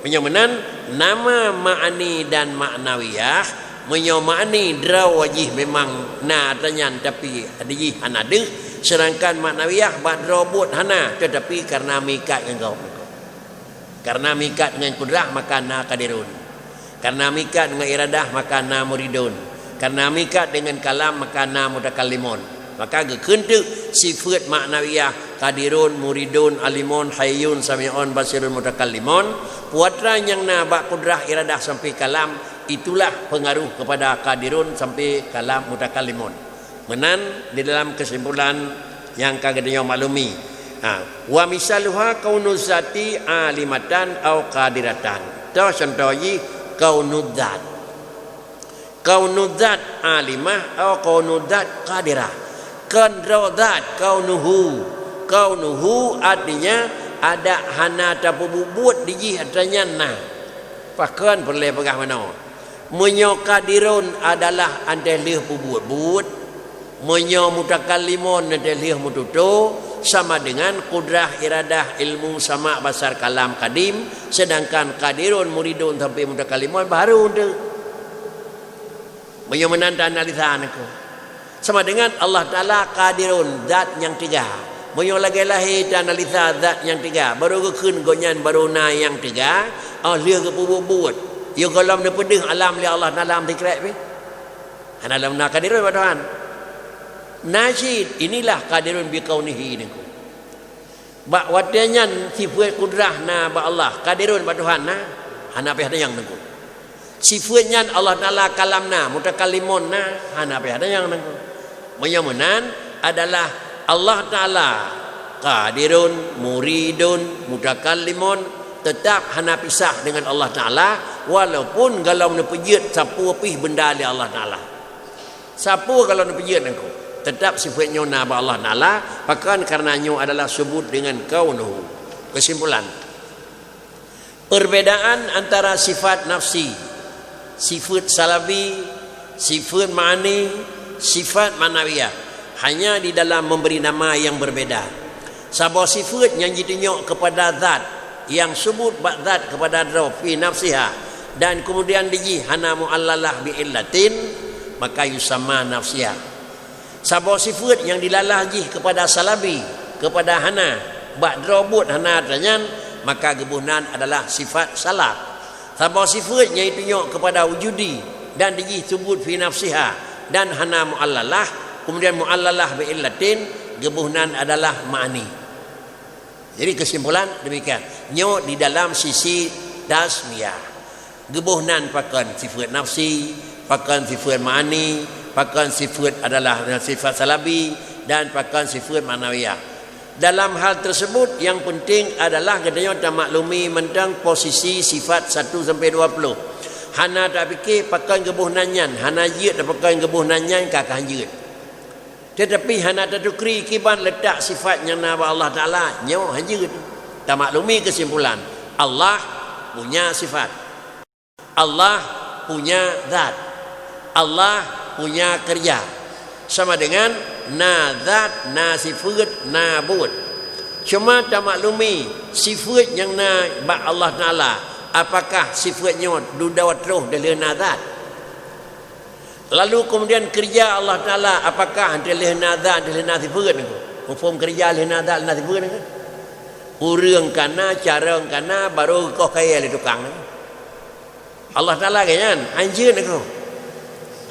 Meunyoe meunan, nama ma'ani dan ma'nawiyah, meunyoe ma'ani droe jih memang na ata nyan tapi di jih hana deuh, seudangkan ma'nawiyah bak droe buet hana, teutapi kareuna meuikat ngon gob. Kareuna meuikat ngon kudrah maka na qadirun. Kareuna meuikat ngon iradah maka na muridun. Kareuna meuikat deungon kalam maka na mutakallimun. Maka geukheun teuk sifeuet ma'nawiyah qadirun, muridun, alimun, hayyun, sami'un, basirun, mutakallimun. Peue atra nyang na bak kudrah, iradah sampai kalam, itulah peungaruh keupada qadirun sampai kalam mutakallimun. Meunan di dalam keusimpulan nyang ka geutanyoe maklumi. Ha, wa misaluha kaunu zati alimatan au qadiratan. Toh contoh jih kaunu zat. Kaunu zat alimah au kaunu zat qadirah. Kon droe zat kaunuhu. Kaunuhu artinya adak hana tapeubuet-buet di jih atra nyan na. Pakon peureulée peugah meunoe? Meunyoe qadirun adalah 'oh teuh lheueh peubuet-buet, meunyoe mutakallimun 'oh teuh lheueh meututoe, sama dengan kudrah, iradah, ilmu, sama', basar, kalam, qadim, seudangkan qadirun, muridun sampai mutakallimun baru 'oh teuh. Meunyoe meunan ta analisa nangko. Sama dengan Allah Taala qadirun, zat nyang teuga. Meunyoe lagée lahé ta analisa zat nyang teuga, barô geukheun gobnyan barô na nyang teuga, oh lheueh geupeubuet-buet. Yo gohlom neupeudeuh alam lé Allah Taala meusikrek pih. Hana lom na qadirun bak Tuhan. Na cit, inilah qadirun bi kaunihi nangko. Bak watée nyan sifeuet kudrah na bak Allah, qadirun bak Tuhan na, hana payah tanyong nangko. Sifeuet nyan Allah Taala kalam na, mutakallimun na, hana payah tanyong nangko. Meunyoe meunan adalah Allah Taala qadirun, muridun, mutakallimun, teutap hana pisah dengan Allah Taala, walaupun gohlom neupeujeuet sapeue pih beunda lé Allah Taala. Sapeue gohlom neupeujeuet nangko, teutap sifeuet nyoe na bak Allah Taala, pakon kareuna nyoe adalah subut dengan kaunuhu. Kesimpulan, perbedaan antara sifat nafsi, sifeuet salabi, sifeuet ma'ani, sifat ma'nawiyah hanya di dalam memberi nama yang berbeda. Saboh sifeuet nyang jitunyok keupada zat, nyang subut bak zat keupada droe fi nafsiha, dan keumudian di jih hana mu'allalah bi illatin, maka yusamma nafsiyah. Saboh sifeuet nyang dilalah jih keupada salabi, keupada hana, bak droe buet hana atra nyan, maka geuboh nan adalah sifat salab. Saboh sifeuet nyang jitunyok keupada wujudi dan di jih subut fi nafsiha dan hana mu'allalah, keumudian mu'allalah bi illatin, geuboh nan adalah ma'ani. Jadi kesimpulan demikian. Nyoe di dalam sisi tasmiyah. Geuboh nan pakon sifeuet nafsi, pakon sifeuet ma'ani, pakon sifeuet adalah sifat salabi, dan pakon sifeuet ma'nawiyah. Dalam hal tersebut, yang penting adalah geutanyoe tamaklumi mantong posisi sifat satu sampai dua puluh. Hana tapike pakon geuboh nan nyan, hana jeuet pakon geuboh nan nyan ka kah jeuet. Teutapi hana tatukri kiban leutak sifat nyang na bak Allah Taala, nyoe hanjeuet. Tamaklumi keusimpulan, Allah punya sifat. Allah punya zat. Allah punya keureuja. Sama dengan na zat, na sifeuet, na buet. Cuma tamaklumi sifeuet nyang na bak Allah Taala, apakah sifeuet nyoe dudoe troh dilheueh na zat? Lalu keumudian keureuja Allah Taala, apakah dilheueh na zat, dilheueh na sifeuet nangko? Muphom keureuja lheueh na zat, lheueh na sifeuet nangko? Ureuëng ka na, carông ka na, barô geukoh kayée lé tukang nangko. Allah Taala geuh nyan, hanjeuet nangko.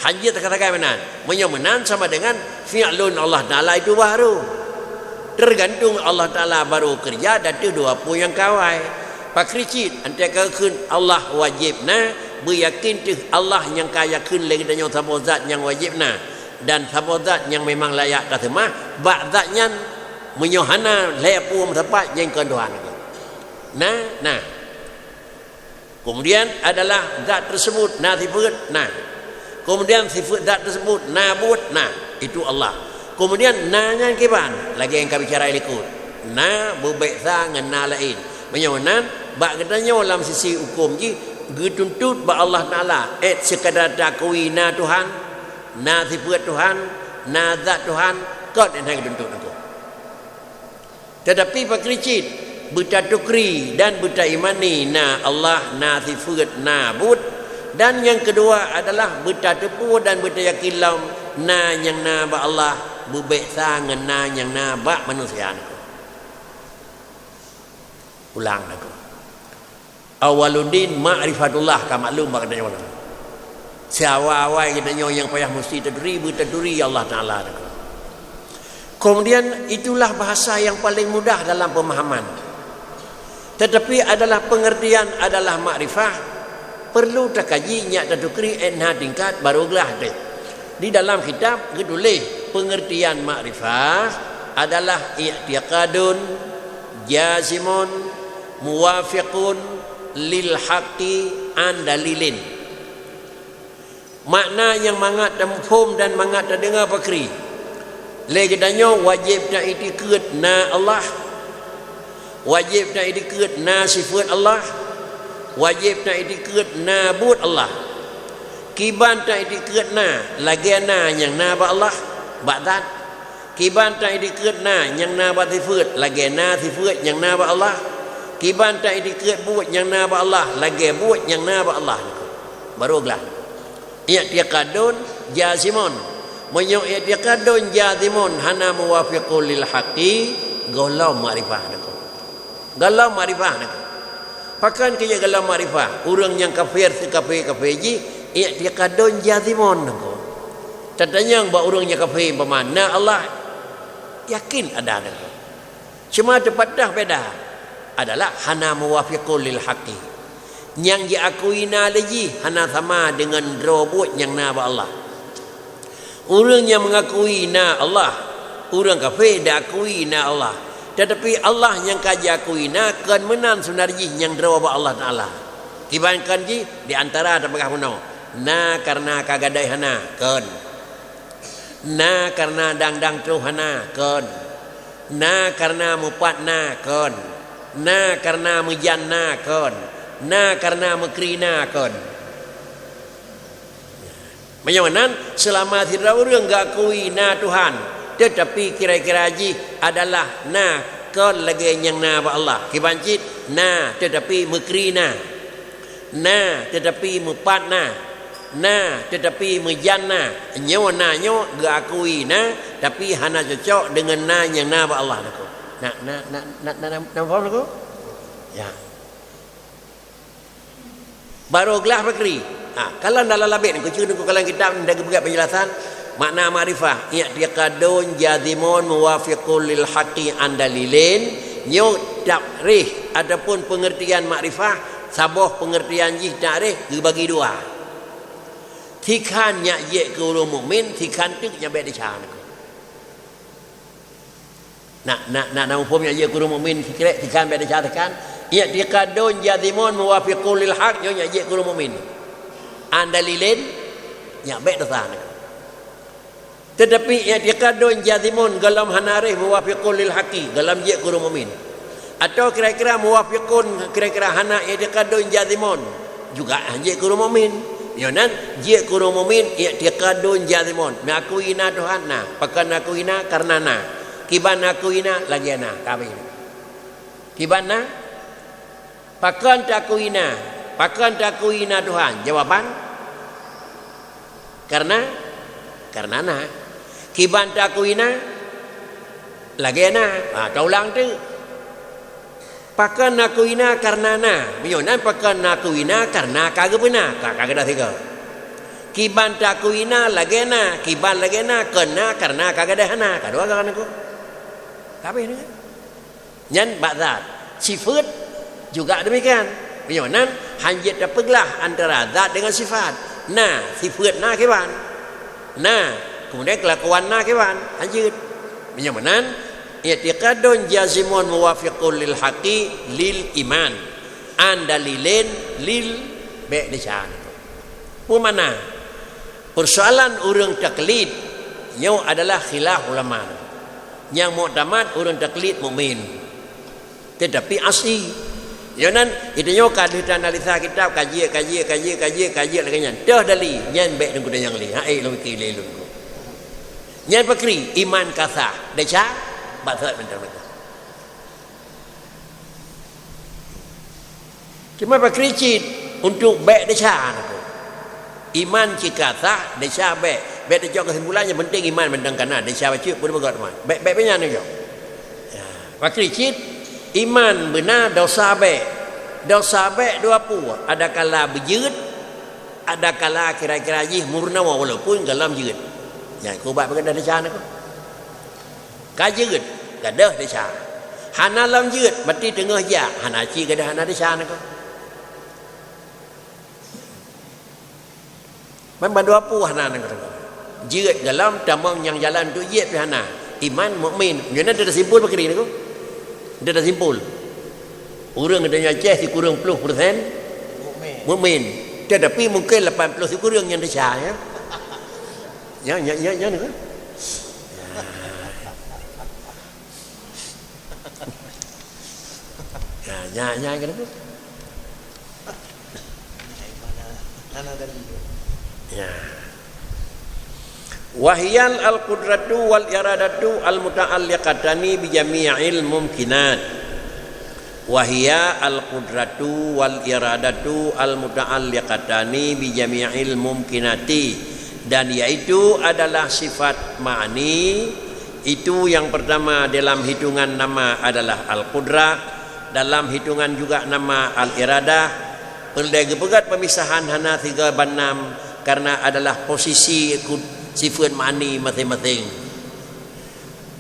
Hanjeuet sagai-sagai meunan. Meunyoe meunan sama dengan fi'lun Allah Taala itu baru. Teugantung Allah Taala barô keureuja di ateueh dua peue nyang ka awai. Pakri cit, antai ka geukheun Allah wajéb na, beuyakin teuh Allah nyang ka yakheun lé geutanyoe saboh zat nyang wajéb na, dan saboh zat nyang memang layak taseumah, bak zat nyan meunyoe hana lhée peue meusapat nyang kon Tuhan. Na, na. Keumudian adalah zat teusebut na sifeuet, na. Keumudian sifeuet zat teusebut na buet, na. Itu Allah. Keumudian na nyan kiban, lagée nyang ka bicara likot. Na beubek sa ngon na laén. Meunyoe nan, bak geutanyoe lam sisi huköm jih, geutuntot bak Allah Taala, ék seukadar takui na Tuhan, na sifeuet Tuhan, na zat Tuhan, kon nyang geutuntot nangko. Teutapi pakri cit, beutatukri dan beutaimani na Allah, na sifeuet, na buet, dan nyang keudua adalah beutateupeue dan beutayakin lom na nyang na bak Allah beubek sa ngon na nyang na bak manusia nangko. Ulang nangko. Awwaluddin ma'rifatullah, ka maklum bak geutanyoe. Siawai-awai geutanyoe nyang payah musti taturi, beutaturi Allah Taala. Kemudian, itulah bahasa yang paling mudah dalam pemahaman. Tetapi adalah pengertian adalah makrifah, perlu takaji nyak tatukri ék na tingkat baru glah deh. Di dalam kitab geutuléh, pengertian makrifah adalah i'tiqadun jazimun muwafiqun lil haqqi an dalilin. Makna nyang mangat tamuphom dan mangat tadeungoe pakri. Lé geutanyoe wajéb taiktikeuet na Allah, wajéb taiktikeuet na sifeuet Allah, wajéb taiktikeuet na buet Allah. Kiban taiktikeuet na, lagée na nyang na bak Allah, bak zat. Kiban taiktikeuet na nyang na bak sifeuet, lagée na sifeuet nyang na bak Allah. Kiban taiktikeuet buet nyang na bak Allah, lagée buet nyang na bak Allah. Baru glah. I'tiqadun jazimun. Meunyoe i'tiqadun jazimun hana muwafiqun lil haqqi, gohlom makrifah nangko. Gohlom makrifah nangko. Pakon keu jeuet gohlom makrifah? Ureuëng nyang kafir, seukafé-kafé jih, i'tiqadun jazimun nangko. Tatanyong bak ureuëng nyang kafé, umpama na Allah, yakin ada nangko. Cuma teupeutah beda adalah hana muwafiqun lil haqqi. Nyang jiakui na lé jih hana sama deungon droe buet nyang na bak Allah. Ureuëng nyang mengakui na Allah, ureuëng kafé diakui na Allah. Tetapi Allah nyang ka jiakui na kon meunan seubeunar jih nyang droe bak Allah Taala. Kiban kon jih di antara tapeugah bunoe, na kareuna ka gadôh hana, kon. Na kareuna dang-dang troh hana, kon. Na kareuna mupat na, kon. Na kareuna meujan na, kon. Na kareuna meukri na, kon. Meunyoe meunan, seulama sidroe ureuëng geukui na Tuhan, teutapi kira-kira jih adalah na, kon lagée nyang na bak Allah. Kiban cit na, teutapi meukri na. Na, teutapi mupat na. Na, teutapi meujan na. Nyoe na nyoe geukui na, tapi hana cocok deungon na nyang na bak Allah nangko. Na, na, na, na, na, na, na paham nangko? Ya. Barô glah pakri. Ha, kalon dalam labét, kucue nangko kalon kitab, ndak geupeugah penjelasan. Makna makrifah, i'tiqadun jazimun muwafiqun lil haqqi an dalilin, nyoe takrif ataupun pengertian makrifah, saboh pengertian jih takrif geubagi dua. Sikhan nyak jeuet keu ureuëng mukmin, sikhan teuk nyak bék desya nangko. Na, na, na, na muphom nyak jeuet keu ureuëng mukmin sikrek, sikhan bék desya sikhan. I'tiqadun jazimun muwafiqun lil haq, nyoe nyak jeuet keu ureuëng mukmin. An dalilin, nyak bék desya nangko. Teutapi i'tiqadun jazimun gohlom hana reh muwafiqun lil haqqi, gohlom jeuet keu ureuëng mukmin. Atawa kira-kira muwafiqun, kira-kira hana i'tiqadun jazimun, juga han jeuet keu ureuëng mukmin. Nyoe nan jeuet keu ureuëng mukmin i'tiqadun jazimun. Meuakui na Tuhan na, pakon akui na kareuna na. Kiban akui na lagée na, ka habéh. Kiban na Pakon takui na? Pakon takui na Tuhan? Jawaban, karena, karena na. Kiban takui na? Lagée na. Ha, taulang teuk. Pakon nakui na? Karena na. Meunyoe nan pakon nakui na? Karena ka geupeuna, ka, ka gadôh sigoe. Kiban takui na? Lagée na. Kiban lagée na? Kon na, karena ka gadôh hana. Ka dua geuh nangko. Ka habéh nyan. Nyan bak zat. Sifeut juga demikian. Meunyoe nan, han jeuet tapeuglah antara zat dengan sifat. Na, sifeut na kiban. Na, kemudian kelakuan na kiban. Han jeuet. Meunyoe meunan, i'tiqadun jazimun muwafiqun lil haqqi lil iman. An dalilin lil bék desya. Peue makna? Persoalan ureuëng taklid nyoe adalah khilaf ulama. Nyang muktamad ureuëng taklid mukmin, tetapi asi. Nyoe nan, geutanyoe ka lheueh taanalisa kitab, kaji, kaji, kaji, kaji, kaji lagée nyan. Toh dali, nyan bék deungon nyang lé. Ha, eh, lôn pike lé lôn. Nyan pakri, iman ka sah. Desya, bak sot mantong. Cuma pakri cit untuk bék desya nangko. Iman cit ka sah, desya bék. Bék tacok keusimpulan, nyang penting iman mantong ka na, desya bacut pun beugöt iman. Bék, bék, bék nyan nyoe. Ya, pakri cit iman beuna, desya bék. Desya bék dua peue, adakala beujeuet, adakala kira-kira jih murna walaupun gohlom jeuet. Nyan keuh bak peugah desya nangko. Ka jeuet, gadôh desya. Hana lom jeuet, maté teungoh jak, hana cit gadôh hana desya nangko. Ban bandua peue hana nangko. Jeuet gohlom, tamong nyang jalan untuk jeuet pih hana. Iman mukmin. Nyoe na teusimpul pakri nangko. Teusimpul. Ureuëng geutanyoe Aceh sikureueng ploh persen mukmin. Tetapi mungkin lapan ploh sikureueng nyang desya, ya. Ya, ya, ya, ya, nangko. Ya, ya, ya, kenapa? Ya. Wahiyal al-qudratu wal iradatu al-muta'alliqatani bi jami'il mumkinat. Wa hiya al-qudratu wal iradatu al-muta'alliqatani bi jami'il mumkinati. Dan yaitu adalah sifat ma'ani, itu yang pertama dalam hitungan nama adalah al-qudrah, dalam hitungan juga nama al-iradah. Peureulée geupeugét peumisahan hana sigoe ban nam, karena adalah posisi ku-, sifat ma'ani maséng-maséng.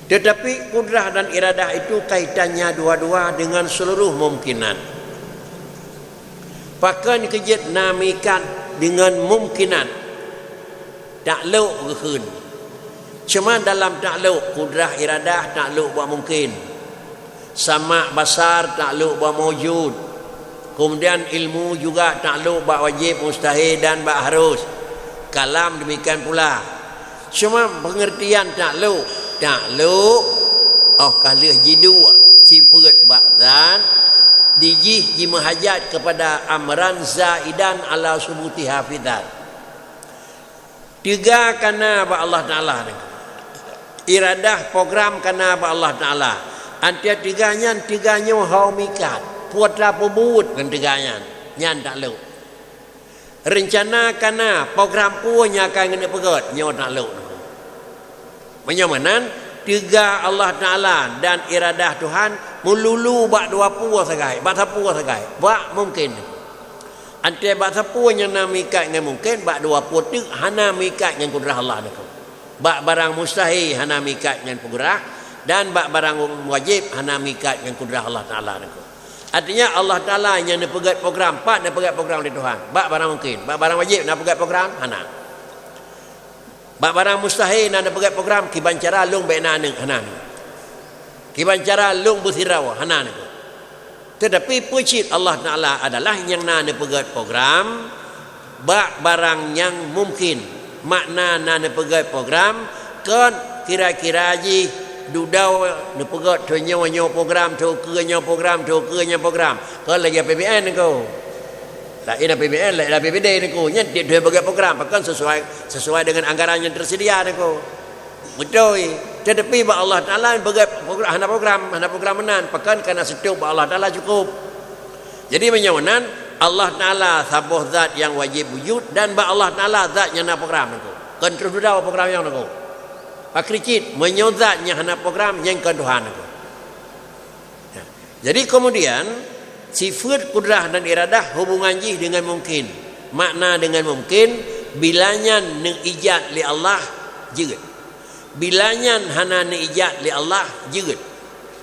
Tetapi kudrah dan iradah itu kaitannya dua-dua dengan seluruh mumkinat. Pakon keu jeuet na mikat deungon mumkinat, taklok geukheun. Cuma dalam taklok, kudrah iradah taklok bak mungken. Sama' basar taklok bak maujud. Kemudian ilmu juga taklok bak wajib, mustahil dan bak harus. Kalam demikian pula. Cuma pengertian taklok, taklok, oh ka lheueh jiduek sifeuet bak zat, dijih jimeuhajat kepada amran zaidan ala subutiha fi dzat. Teuga ka na bak Allah Taala niko. Iradah program ka na bak Allah Taala. Antai teuga nyan, teuga nyoe hana mikat. Peue tapeubuet ngon teuga nyan, nyan taklok. Reuncana ka na, program peue nyang ka geuneuk peugét, nyoe taklok niko. Meunyoe meunan, teuga Allah Taala dan iradah Tuhan meululu bak dua peue sagai, bak sapeue sagai, bak mungken. Antai bak sapeue nyang na mikat ngon mungken, bak dua peue teuk hana mikat ngon kudrah Allah niko. Bak barang mustahil hana mikat ngon kudrah, dan bak barang wajéb hana mikat ngon kudrah Allah Taala niko. Artinya Allah Taala nyang neupeugét program, pat neupeugét program lé Tuhan. Bak barang mungken, bak barang wajéb na peugét program, hana. Bak barang mustahil na neupeugét program, kiban cara lôn bék na aneuk, hana aneuk. Kiban cara lôn beusidroe, hana aneuk. Tetapi peue cit Allah Taala adalah nyang na neupeugét program bak barang nyang mungken. Makna na neupeugét program, kon kira-kira jih dudoe neupeugét thon nyoe, nyoe program, thon keue nyoe program, thon keue nyoe program. Kon lagée A P B N ko. Laén A P B N, laén A P B D niko. Nyan tiep-tiep peugét program, pakon sesuai, sesuai dengan anggaran yang tersedia niko. Beutôi. Tetapi bak Allah Taala peugét program, hana program, hana program meunan, pakon kana stok bak Allah Taala cukup. Jadi meunyoe meunan, Allah Taala saboh zat nyang wajéb wujud dan bak Allah Taala zat nyang na program niko. Kon troh dudoe program nyang niko. Pakri cit, meunyoe zat nyang hana program, nyan kon Tuhan niko. Jadi kemudian, sifat kudrah dan iradah hubungan jih dengan mungkin. Makna dengan mungkin, bila nyan neuijat lé Allah, jeuet. Bila nyan hana neuijat lé Allah, jeuet.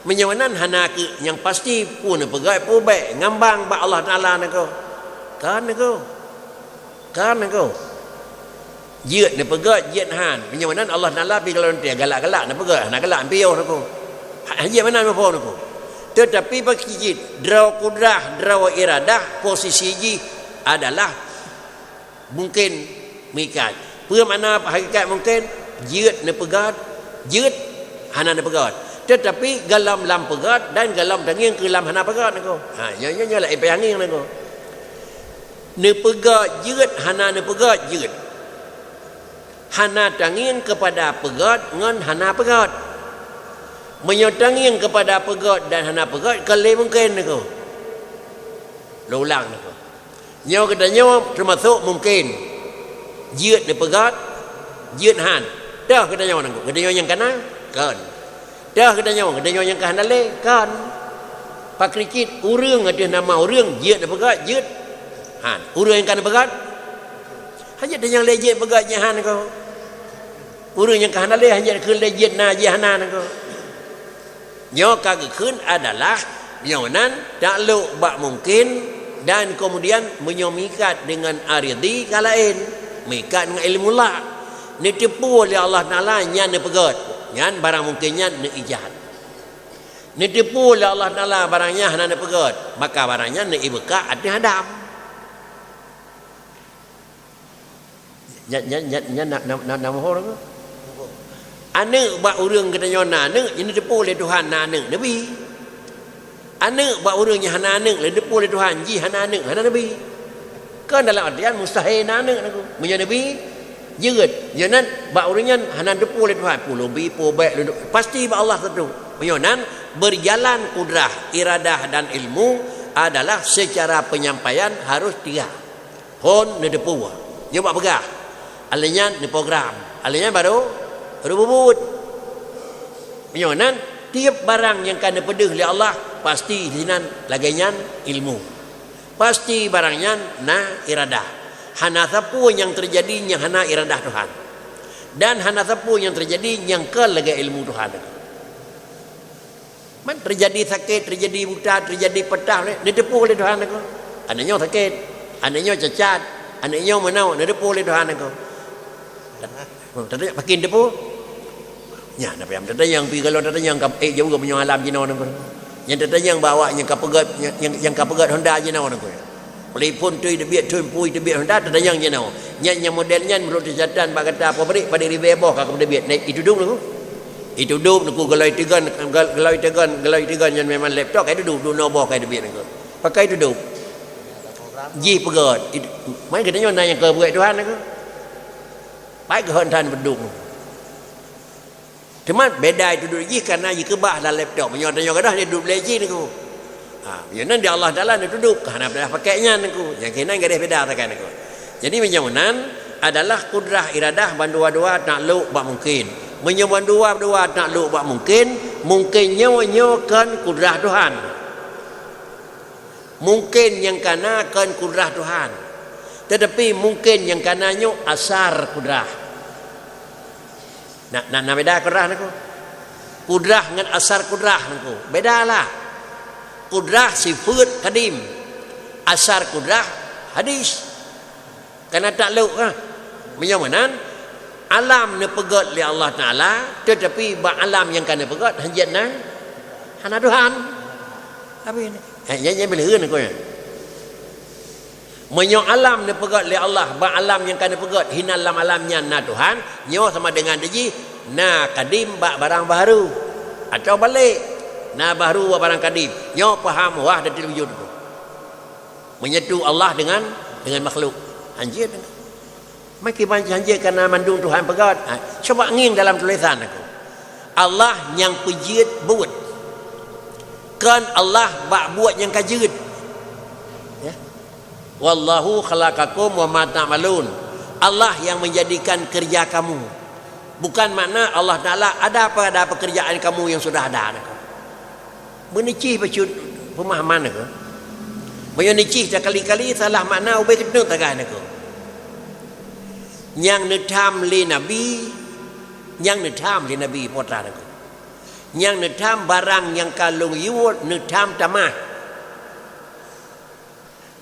Meunyoe nan hana keu nyang pasti, peue neupeugét, peue bék, ngambang bak Allah Taala niko. Kan niko. Kan niko. Jeuet neupeugét, jeuet han. Meunyoe nan Allah Taala pi galak galak neupeugét, hana galak piôh niko. Ha, jeuet meunan muphom niko. Tetapi bagi cit, droe kudrah, droe iradah, posisi jih adalah mungken mikat. Peue makna hakikat mungken? Jeuet neupeugét, jeuet hana neupeugét. Tetapi golom lam peugét dan golom tangieng keu lam hana peugét niko. Ha, nyoe, nyoe, nyoe laén payah ngieng niko. Neupeugét jeuet, hana neupeugét jeuet. Hana tangieng keupada peugét ngon hana peugét. Meunyoe tangieng keupada peugét dan hana peugét, kon lé mungken niko. Lôn ulang niko. Nyoe geutanyoe teumasok mungken. Jeuet neupeugét, jeuet han. Toh geutanyoe nangku, geutanyoe nyang kana? Kon. Toh geutanyoe, geutanyoe nyang ka hana lé? Kon. Pakri cit, ureuëng ateueh nama ureuëng jeuet neupeugét, jeuet han. Ureuëng nyang ka neupeugét? Hana jeuet nyang lé jeuet peugét jeuet han ko. Ureuëng nyang ka hana lé, hana jeuet keu lé jeuet na jeuet hana ko. Nyoe ka geukheun adalah nyoe nan taklok bak mungken dan kemudian meunyoe mikat deungon aridhi ka laén, mikat ngon ilmu la. Neuteupeue lé Allah Taala nyan neupeugét, nyan barang mungken nyan neuijat. Neuteupeue lé Allah Taala barang nyan hana neupeugét, maka barang nyan neuibeuka ateueh Adam. Nyan, nyan, nyan, nyan na, na, na, na mohor ke? Aneuk bak ureuëng geutanyoe na aneuk, nyan neuteupeue lé Tuhan na aneuk, neubi. Aneuk bak ureuëng nyang hana aneuk, lé neuteupeue lé Tuhan jih hana aneuk, hana neubi. Kon dalam artian mustahil na aneuk nangku. Meunyoe neubi, jeuet. Nyoe nan bak ureuëng nyan hana neuteupeue lé Tuhan, peue lôn bi, peue bék lôn, pasti bak Allah teuteup. Meunyoe nan, berjalan kudrah, iradah dan ilmu adalah secara penyampaian harus tiga. Phon neuteupeue. Nyoe bak peugah. Alèh nyan neuprogram. Alèh nyan baru, baru bubuet. Meunyoe nan, tiep barang nyang ka neupeudeuh lé Allah, pasti sinan lagèe nyan ilmu. Pasti barang nyan na iradah. Hana sapeue nyang teujadi nyang hana iradah Tuhan. Dan hana sapeue nyang teujadi nyang kon lagèe ilmu Tuhan. Man teujadi sakét, teujadi buta, teujadi peutah, neuteupeue lé Tuhan aku. Aneuk nyoe sakét, aneuk nyoe cacat, aneuk nyoe meunoe, neuteupeue lé Tuhan aku. Tatanyong pakon teupeue? Nyan apa nyang tatanyong pi, kalau tatanyong ka, eh, jauh meunyoe alam jinoe nangko. Nyang tatanyong bak awak nyang ka peugöt, nyang, nyang, nyang ka peugöt Honda jinoe nangko. Telepon tui teubiet, telepon pui teubiet Honda, tatanyong jinoe. Nyan nyang model nyan meunurot catatan bak gata pabrik padum ribèe boh ka teubiet. Nah, itudôk nangko. Itudôk nangko, galai tigon, gal-, galai tigon, galai tigon nyan memang laptop ka itudôk, dua boh ka teubiet nangko. Pakai itudôk. Jih peugöt. Itu, man geutanyoe na nyang ka peugöt Tuhan nangko. Pai geuhon tan beudôk. Teuma beda itudôk jih kareuna jikeubah lam laptop. Meunyoe tanyoe gadôh, neutudôk lé jih nangko. Ha, meunyoe nan di Allah Taala neutudôk, ka hana payah pakai nyan nangko. Nyang keunan gadôh beda sagai nangko. Jadi meunyoe nan adalah kudrah iradah bandua-dua taklok bak mungken. Meunyoe bandua-dua taklok bak mungken, mungken nyoe, nyoe kon kudrah Tuhan. Mungken nyang kana kon kudrah Tuhan, teutapi mungken nyang kana nyoe asar kudrah. Na, na, na beda kudrah nangko. Kudrah ngon asar kudrah nangko. Beda lah. Kudrah sifeuet kadim. Asar kudrah hadis. Kana taklok, ha. Meunyoe meunan, alam neupeugöt lé Allah Taala, teutapi bak alam nyang ka neupeugöt hanjeuet na, hana Tuhan. Tapi, eh, nyan, nyan beuleuen aku nyan. Meunyoe alam neupeugöt lé Allah, bak alam nyang ka neupeugöt, hinan lam alam nyan na Tuhan, nyoe sama dengan jih na kadim bak barang baharu. Atawa balek, na baharu bak barang kadim. Nyoe paham wahdatul wujud. Menyatu Allah dengan, dengan makhluk. Hanjeuet. Meukiban hanjeuet kareuna mandum Tuhan peugöt. Ha, cuba ngieng dalam tulisan aku. Allah nyang peujeuet buet. Kon Allah bak buet nyang ka jeuet. Ya. "Wallahu khalaqakum wa ma ta'malun." Allah yang menjadikan kerja kamu. Bukan makna Allah Taala ada pada pekerjaan kamu yang sudah ada. Meuneucih bacut peumahaman nangko. Meunyoe neucih takali-kali salah makna ubé keuneuk tagah nangko. Nyang neutham lé Nabi, nyang neutham lé Nabi putra nangko. Nyang neutham barang nyang ka lôn yue neutham tamah.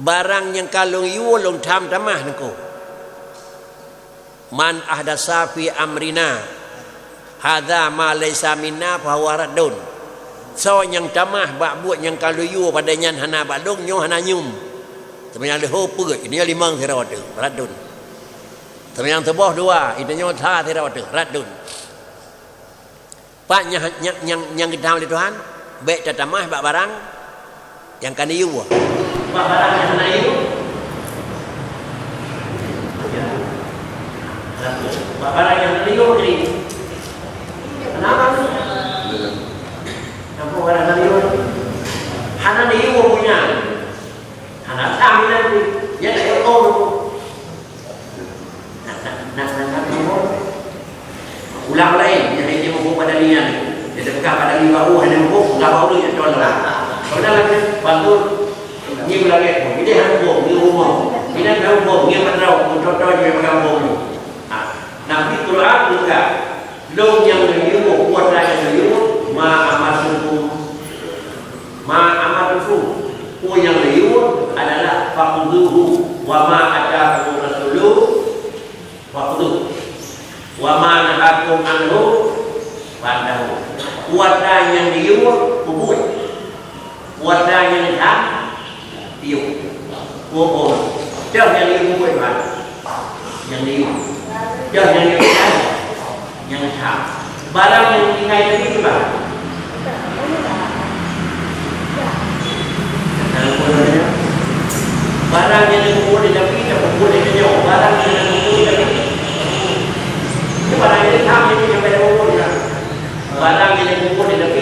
Barang nyang ka lôn yue lôn tham tamah nangko. "Man ahdasa fi amrina hadza ma laisa minna fahuwa raddun." Soe nyang tamah bak buet nyang ka lôn yue padahai nyan hana bak lôn, nyoe hana nyoe. Teuma nyang leuho peuet, nyoe limong sidroe teuh, raddun. Teuma nyang teuboh dua, nyoe sa sidroe teuh, raddun. Pat nyang, nyang, nyang, nyang geutam lé Tuhan, bèk tatamah bak barang nyang ka neuyue. Bak barang nyang hana yue. Bak barang nyang hana yue, jadi. Kenapa? Kenapa barang hana yue? Hana neuyue punya. Hana tam nanti. Ya, tak yue. Nah, nah, nah, nah, nah, nah. Ulang laén, nyang hana muphom padali nyan. Jadi, peugah padali baru, hana muphom, peugah baru, ya, tuan lah. Beuna lagèe, bantu, ngieng lagèe, ini hana muphom, ngieng rumoh. Ini hana muphom, ngieng padrong, contoh, ngieng padrong. Ha. Nabi Quran juga, lôn nyang neuyue, kuasa nyang neuyue, ma amartukum. Ma amartukum. Peue nyang neuyue adalah fakhuzuhu, wa ma atakumur rasulu, Fakhuzuhu. Wa ma nahakum anhu fantahu. Kuasa nyang neuyue, peubuet. Kuasa nyang neutham, tiep. Peubuet. Dah nyang neuyue peubuet, bah. Nyang neuyue. Dah nyang neuyue, nyang neutham. Barang nyang tinggai tadi tu, bah. Barang nyang neupeubuet lé Nabi, tapeubuet lé tanyoe. Barang nyang neupeubuet lé Nabi, nyoe barang nyang sama, nyoe nyang pada buet nyan. Barang nyang neupeubuet lé Nabi,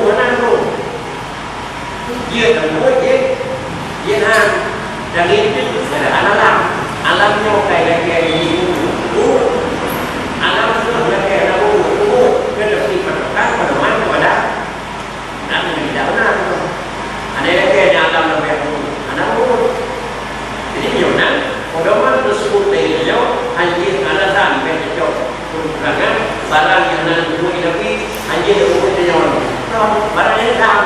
hana roh. Jeuet lam buet, jeuet. Jeuet han. Dan itu kan alam. Alam nyoe kai lagèe ibu. Alam nyoe lagèe anak buet. Buet. Kena sifat pekan, pedoman kepada anak yang tidak benar. Ada lagèe alam lebih buruk. Anak buet. Jadi, nyoe na, pedoman tersebut dari beliau, hanya alasan yang cocok. Penerangan, barang nyang hana geupeue Nabi, hana geupeue nyoe. Barang nyang hitam.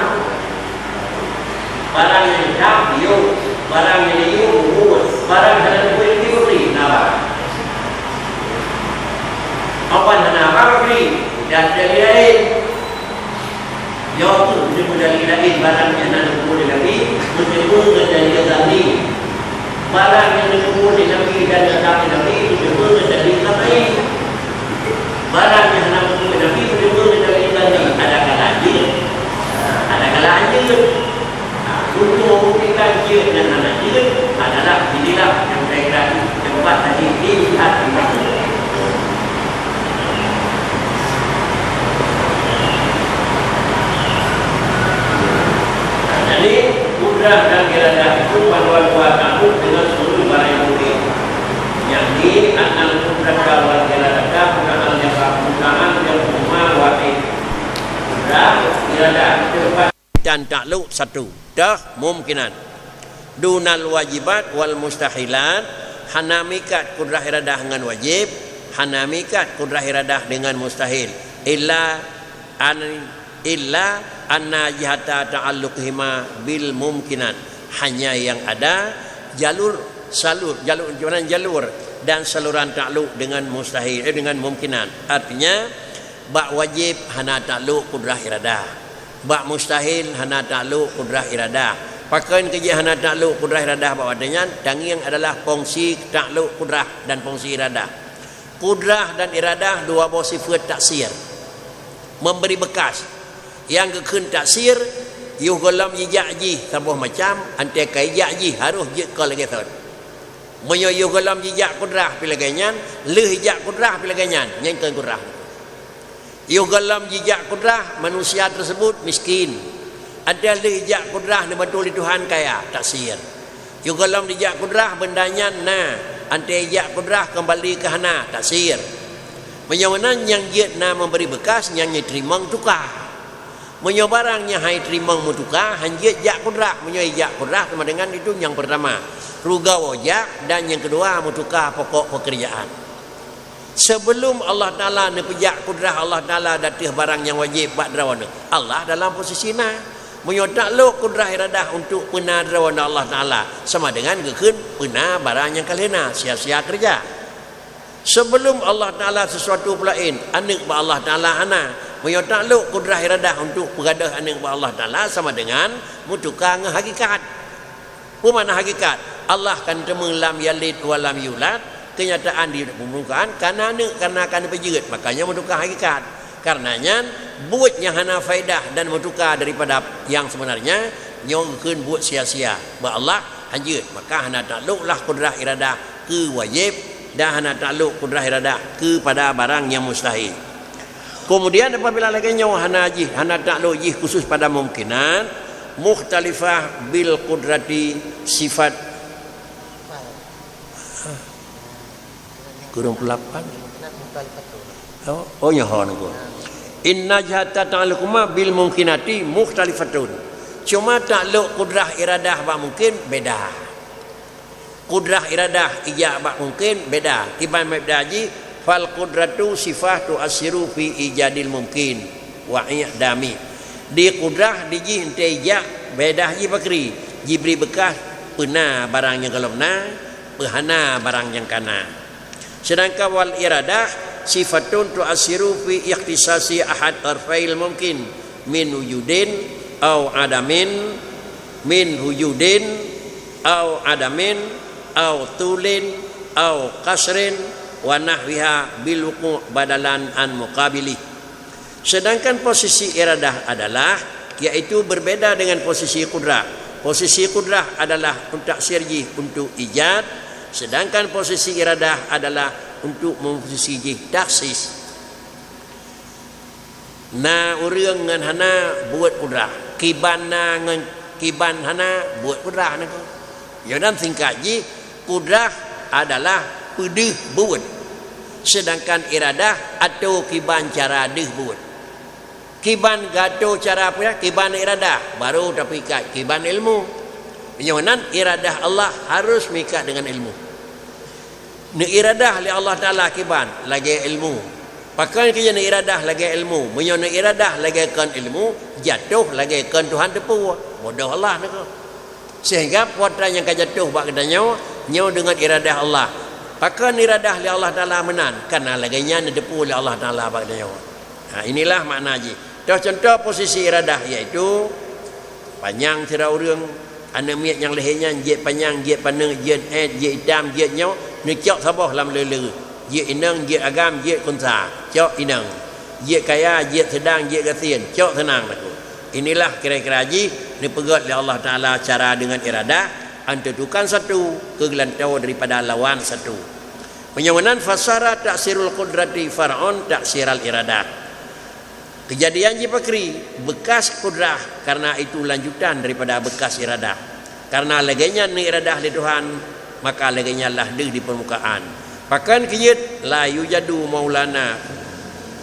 Barang nyang hitam, yôh. Barang nyang yôh, buet. Barang hana geupeue Nabi, bri. Nah, barang. Apan hana barang bri, dan dari lain. Nyoe kheueh meunyoe dalil laén barang nyang na neupeue lé Nabi, meuteupeue ngon dalil zanni. Barang nyang neupeue lé Nabi dan datang lé Nabi, meuteupeue ngon dalil zanni. Barang nyang hana neupeue lé Nabi, meuteupeue ngon dalil zanni. Ada kala jeuet, ada kala jeuet. Untuk membuktikan jeuet dan hana jeuet adalah inilah yang saya kira tempat tadi dilihat di mana. Jadi, kudrah dan iradah itu panduan buat takut dengan seluruh barang yang mungkin. Yakni, annal kudrata wal iradata bukan hal yang bukan hal yang huma wahid. Kudrah, iradah, tempat dan takluk satu. Dah mumkinan. Dunal wajibat wal mustahilat, hana meuikat kudrah iradah ngon wajib, hana meuikat kudrah iradah dengan mustahil. Illa an, illa anna jihata ta'alluqihima bil mumkinan. Hanya yang ada jalur, salur, jalur, jalur dan saluran takluk dengan mustahil, eh, dengan mumkinan. Artinya, bak wajib hana takluk kudrah iradah. Bak mustahil hana takluk kudrah iradah. Pakon keu jih hana takluk kudrah iradah bak watèe nyan? Tangieng adalah fungsi takluk kudrah dan fungsi iradah. Kudrah dan iradah dua boh sifeut taksir. Memberi bekas. Nyang geukheun taksir, yoh gohlom jijak jih saboh macam, 'oh watèe ka jijak jih harôh jeuet kon lagèe thon. Meunyoe yoh gohlom jijak kudrah pih lagèe nyan, lheueh jijak kudrah pih lagèe nyan, nyan kon kudrah. Yoh gohlom jijak kudrah, manusia tersebut miskin. 'Oh watèe lheueh jijak kudrah neubantu lé Tuhan kaya, taksir. Yoh gohlom jijak kudrah benda nyan na, 'oh watèe jijak kudrah kembali keu hana, taksir. Meunyoe meunan nyang jeuet na memberi bekas, nyang jiteurimong tuka. Meunyoe barang nyang han jiteurimong meutuka, han jeuet jak kudrah. Meunyoe jijak kudrah sama dengan itu nyang pertama, rugoe jak, dan nyang keudua meutuka pokok pekerjaan. Sebelum Allah Taala neupeujak kudrah Allah Taala di ateueh barang nyang wajéb bak droeneuh, Allah dalam posisi na. Meunyoe taklok kudrah iradah untuk peuna droeneuh Allah Taala, sama dengan geukheun peuna barang nyang ka lheueh na, sia-sia keureuja. Sebelum Allah Taala sesuatu peulaén, aneuk bak Allah Taala hana. Meunyoe taklok kudrah iradah untuk peugadôh aneuk bak Allah Taala, sama dengan meutuka ngon hakikat. Peue makna hakikat? Allah kan teuma lam yalid wa lam yulad, kenyataan di permukaan, kana aneuk, karena kana peujeuet, makanya meutuka hakikat. Karena nyan, buet nyang hana faedah dan meutuka daripada yang sebenarnya, nyoe kheun buet sia-sia. Bak Allah, hanjeuet, maka hana taklok lah kudrah iradah keu wajéb, dan hana taklok kudrah iradah keupada barang nyang mustahil. Kemudian apabila lagée nyoe hana jih, hana taklok jih khusus pada mumkinat, mukhtalifah bil qudrati sifat. Kurung pelapan. Oh, oh nyoe ho niku. Inna jihata ta'alluquma bil mumkinati mukhtalifatun. Cuma taklok kudrah iradah bak mungkin beda. Kudrah iradah ijak bak mungkin beda. Kiban mubtada jih, fal qudratu sifah tu'assiru fi ijadil mumkin wa i'dami. Di kudrah di jih ente ijak, beda jih pakri, jibri bekas peuna barang nyang gohlom na, peuhana barang nyang kana. Sedangkan wal iradah sifatun tu'assiru fi ikhtisasi ahad arfail mumkin min wujudin au adamin, min wujudin au adamin au tulin au qasrin wa nahwiha bil wuqu' badalan an muqabilih. Sedangkan posisi iradah adalah, yaitu berbeda dengan posisi kudrah. Posisi kudrah adalah untuk taksir jih untuk ijad, sedangkan posisi iradah adalah untuk memposisi jih taksis. Na ureuëng ngon hana buet kudrah, kiban na ngon kiban hana buet kudrah nangku. Yonan singkat jih, kudrah adalah peudeuh buet, sedangkan iradah atau kiban cara deuh buet. Kiban gato cara peuya, kiban iradah, baru tapikat kiban ilmu. Meunyoe nan iradah Allah harus meuikat dengan ilmu. Neuiradah lé Allah Taala kiban lagée ilmu. Pakon keu neuiradah lagée ilmu? Meunyoe neuiradah lagée kon ilmu, jatoh lagée kon Tuhan teupeu. Bodoh Allah nangku. Sehingga peue nyang ka jatoh bak geutanyoe, nyoe deungon iradah Allah. Pakon iradah lé Allah Taala meunan? Karena lagée nyan neuteupeue lé Allah Taala bak geutanyoe. Ha, inilah makna jih. Toh contoh posisi iradah, yaitu panyang sira ureuëng, aneuk miet nyang lhée nyan jeuet panyang, jeuet paneuk, jeuet ét, jeuet itam, jeuet nyoe, neucok saboh lam le-le. Jeuet inong, jeuet agam, jeuet kunsa, cok inong. Jeuet kaya, jeuet seudang, jeuet gasien, cok seunang laku. Inilah kira-kira jih neupeugét lé Allah Taala cara deungon iradah, anteutukan satu keu geulantoe daripada lawan satu. Meunyoe meunan fasara taksirul qudrati far'un taksiral iradah. Keujadian jih pakri, bekas kudrah, karena itu lanjutan daripada bekas iradah. Karena lagée nyan neuiradah lé Tuhan, maka lagée nyan lah deuh di peurmukaan. Pakon keujeuet, la yujadu maulana,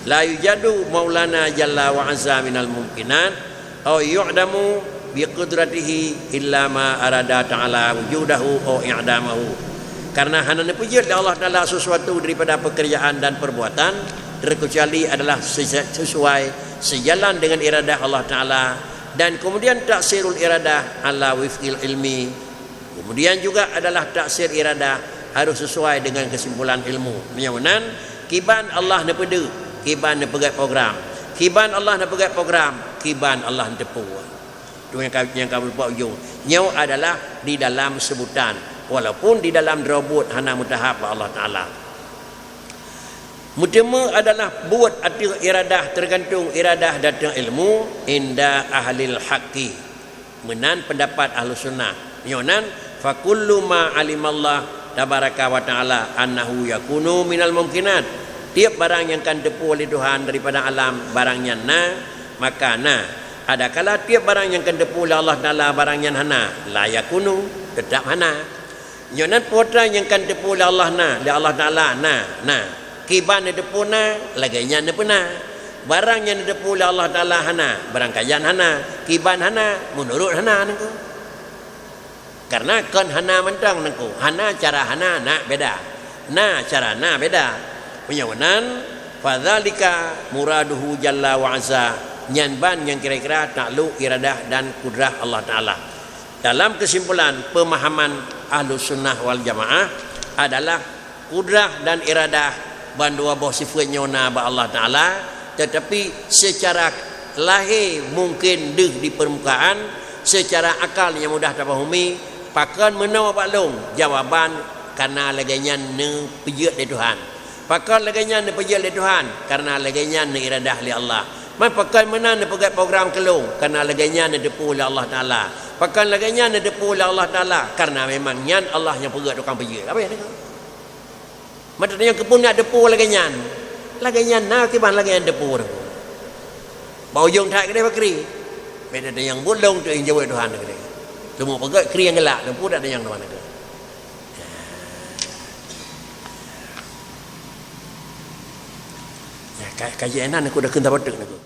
la yujadu maulana jalla wa azza minal mumkinat, au yu'damu bi qudratihi illa ma arada ta'ala wujudahu au i'damahu. Karena hana neupeujeuet lé Allah Taala sesuatu daripada pekerjaan dan perbuatan, terkecuali adalah sese-, sesuai, sejalan dengan iradah Allah Taala, dan kemudian taksirul iradah ala wifqil ilmi. Kemudian juga adalah taksir iradah harus sesuai dengan kesimpulan ilmu. Meunyoe meunan, kiban Allah neupeudeuh, kiban neupeugét program. Kiban Allah neupeugét program, kiban Allah neuteupeue. Tu nyang ka, nyang ka beureupat ujong. Nyoe adalah di dalam seubutan, walaupun di dalam droe buet hana meutahap bak Allah Taala. Meuteumé adalah buet ateueh iradah, teugantung iradah datang ilmu, inda ahlil haqqi. Meunan peundapat Ahlus Sunnah. Nyoe nan, fa kullu ma alimallah tabaraka wa ta'ala annahu yakunu minal mumkinat. Tiep barang nyang ka neuteupeue lé Tuhan daripada alam, barang nyan na, maka na. Adakala tiep barang nyang ka neuteupeue lé Allah Taala, barang nyan hana, la yakunu, teutap hana. Nyoe nan peue nyang ka neuteupeue lé Allah na, lé Allah Taala na, na. Kiban neuteupeue na, lagée nyan neupeuna. Barang nyang neuteupeue lé Allah Taala hana, barang kajan hana, kiban hana, meunurot hana nangku. Karena kon hana mantong nangku, hana cara hana na beda. Na cara na beda. Meunyoe nan, fadzalika muraduhu jalla wa azza, nyan ban nyang kira-kira takluk iradah dan kudrah Allah Taala. Dalam kesimpulan, pemahaman Ahlus Sunnah wal Jamaah adalah kudrah dan iradah bandua boh sifeut nyoe na bak Allah Taala, tetapi secara lahé mungkin deuh di permukaan, secara akal nyang mudah tapahami, Pakon meunoe bak lôn? Jawaban, kareuna lagée nyan neupeujeuet lé Tuhan. Pakon lagée nyan neupeujeuet lé Tuhan? Kareuna lagée nyan neuiradah lé Allah. Man pakon meunan neupeugét program keu lôn? Kareuna lagée nyan neuteupeue lé Allah Taala. Pakon lagée nyan neuteupeue lé Allah Taala? Kareuna memang nyan Allah nyang peugét tukang peujeuet. Apa nyang Meutanyong keupeue na teupeue lagée nyan. Lagée nyan na kiban lagée nyan teupeue. Bak ujong that keudeh bakri. Beda nyang buet lông tu nyang jaweueb Tuhan keudeh. Teuma peugah kri nyang galak, teupeue dak nyang Tuhan keudeh. Ya, ka, ka jeuet nan aku dah kheun saboh teuk nangku.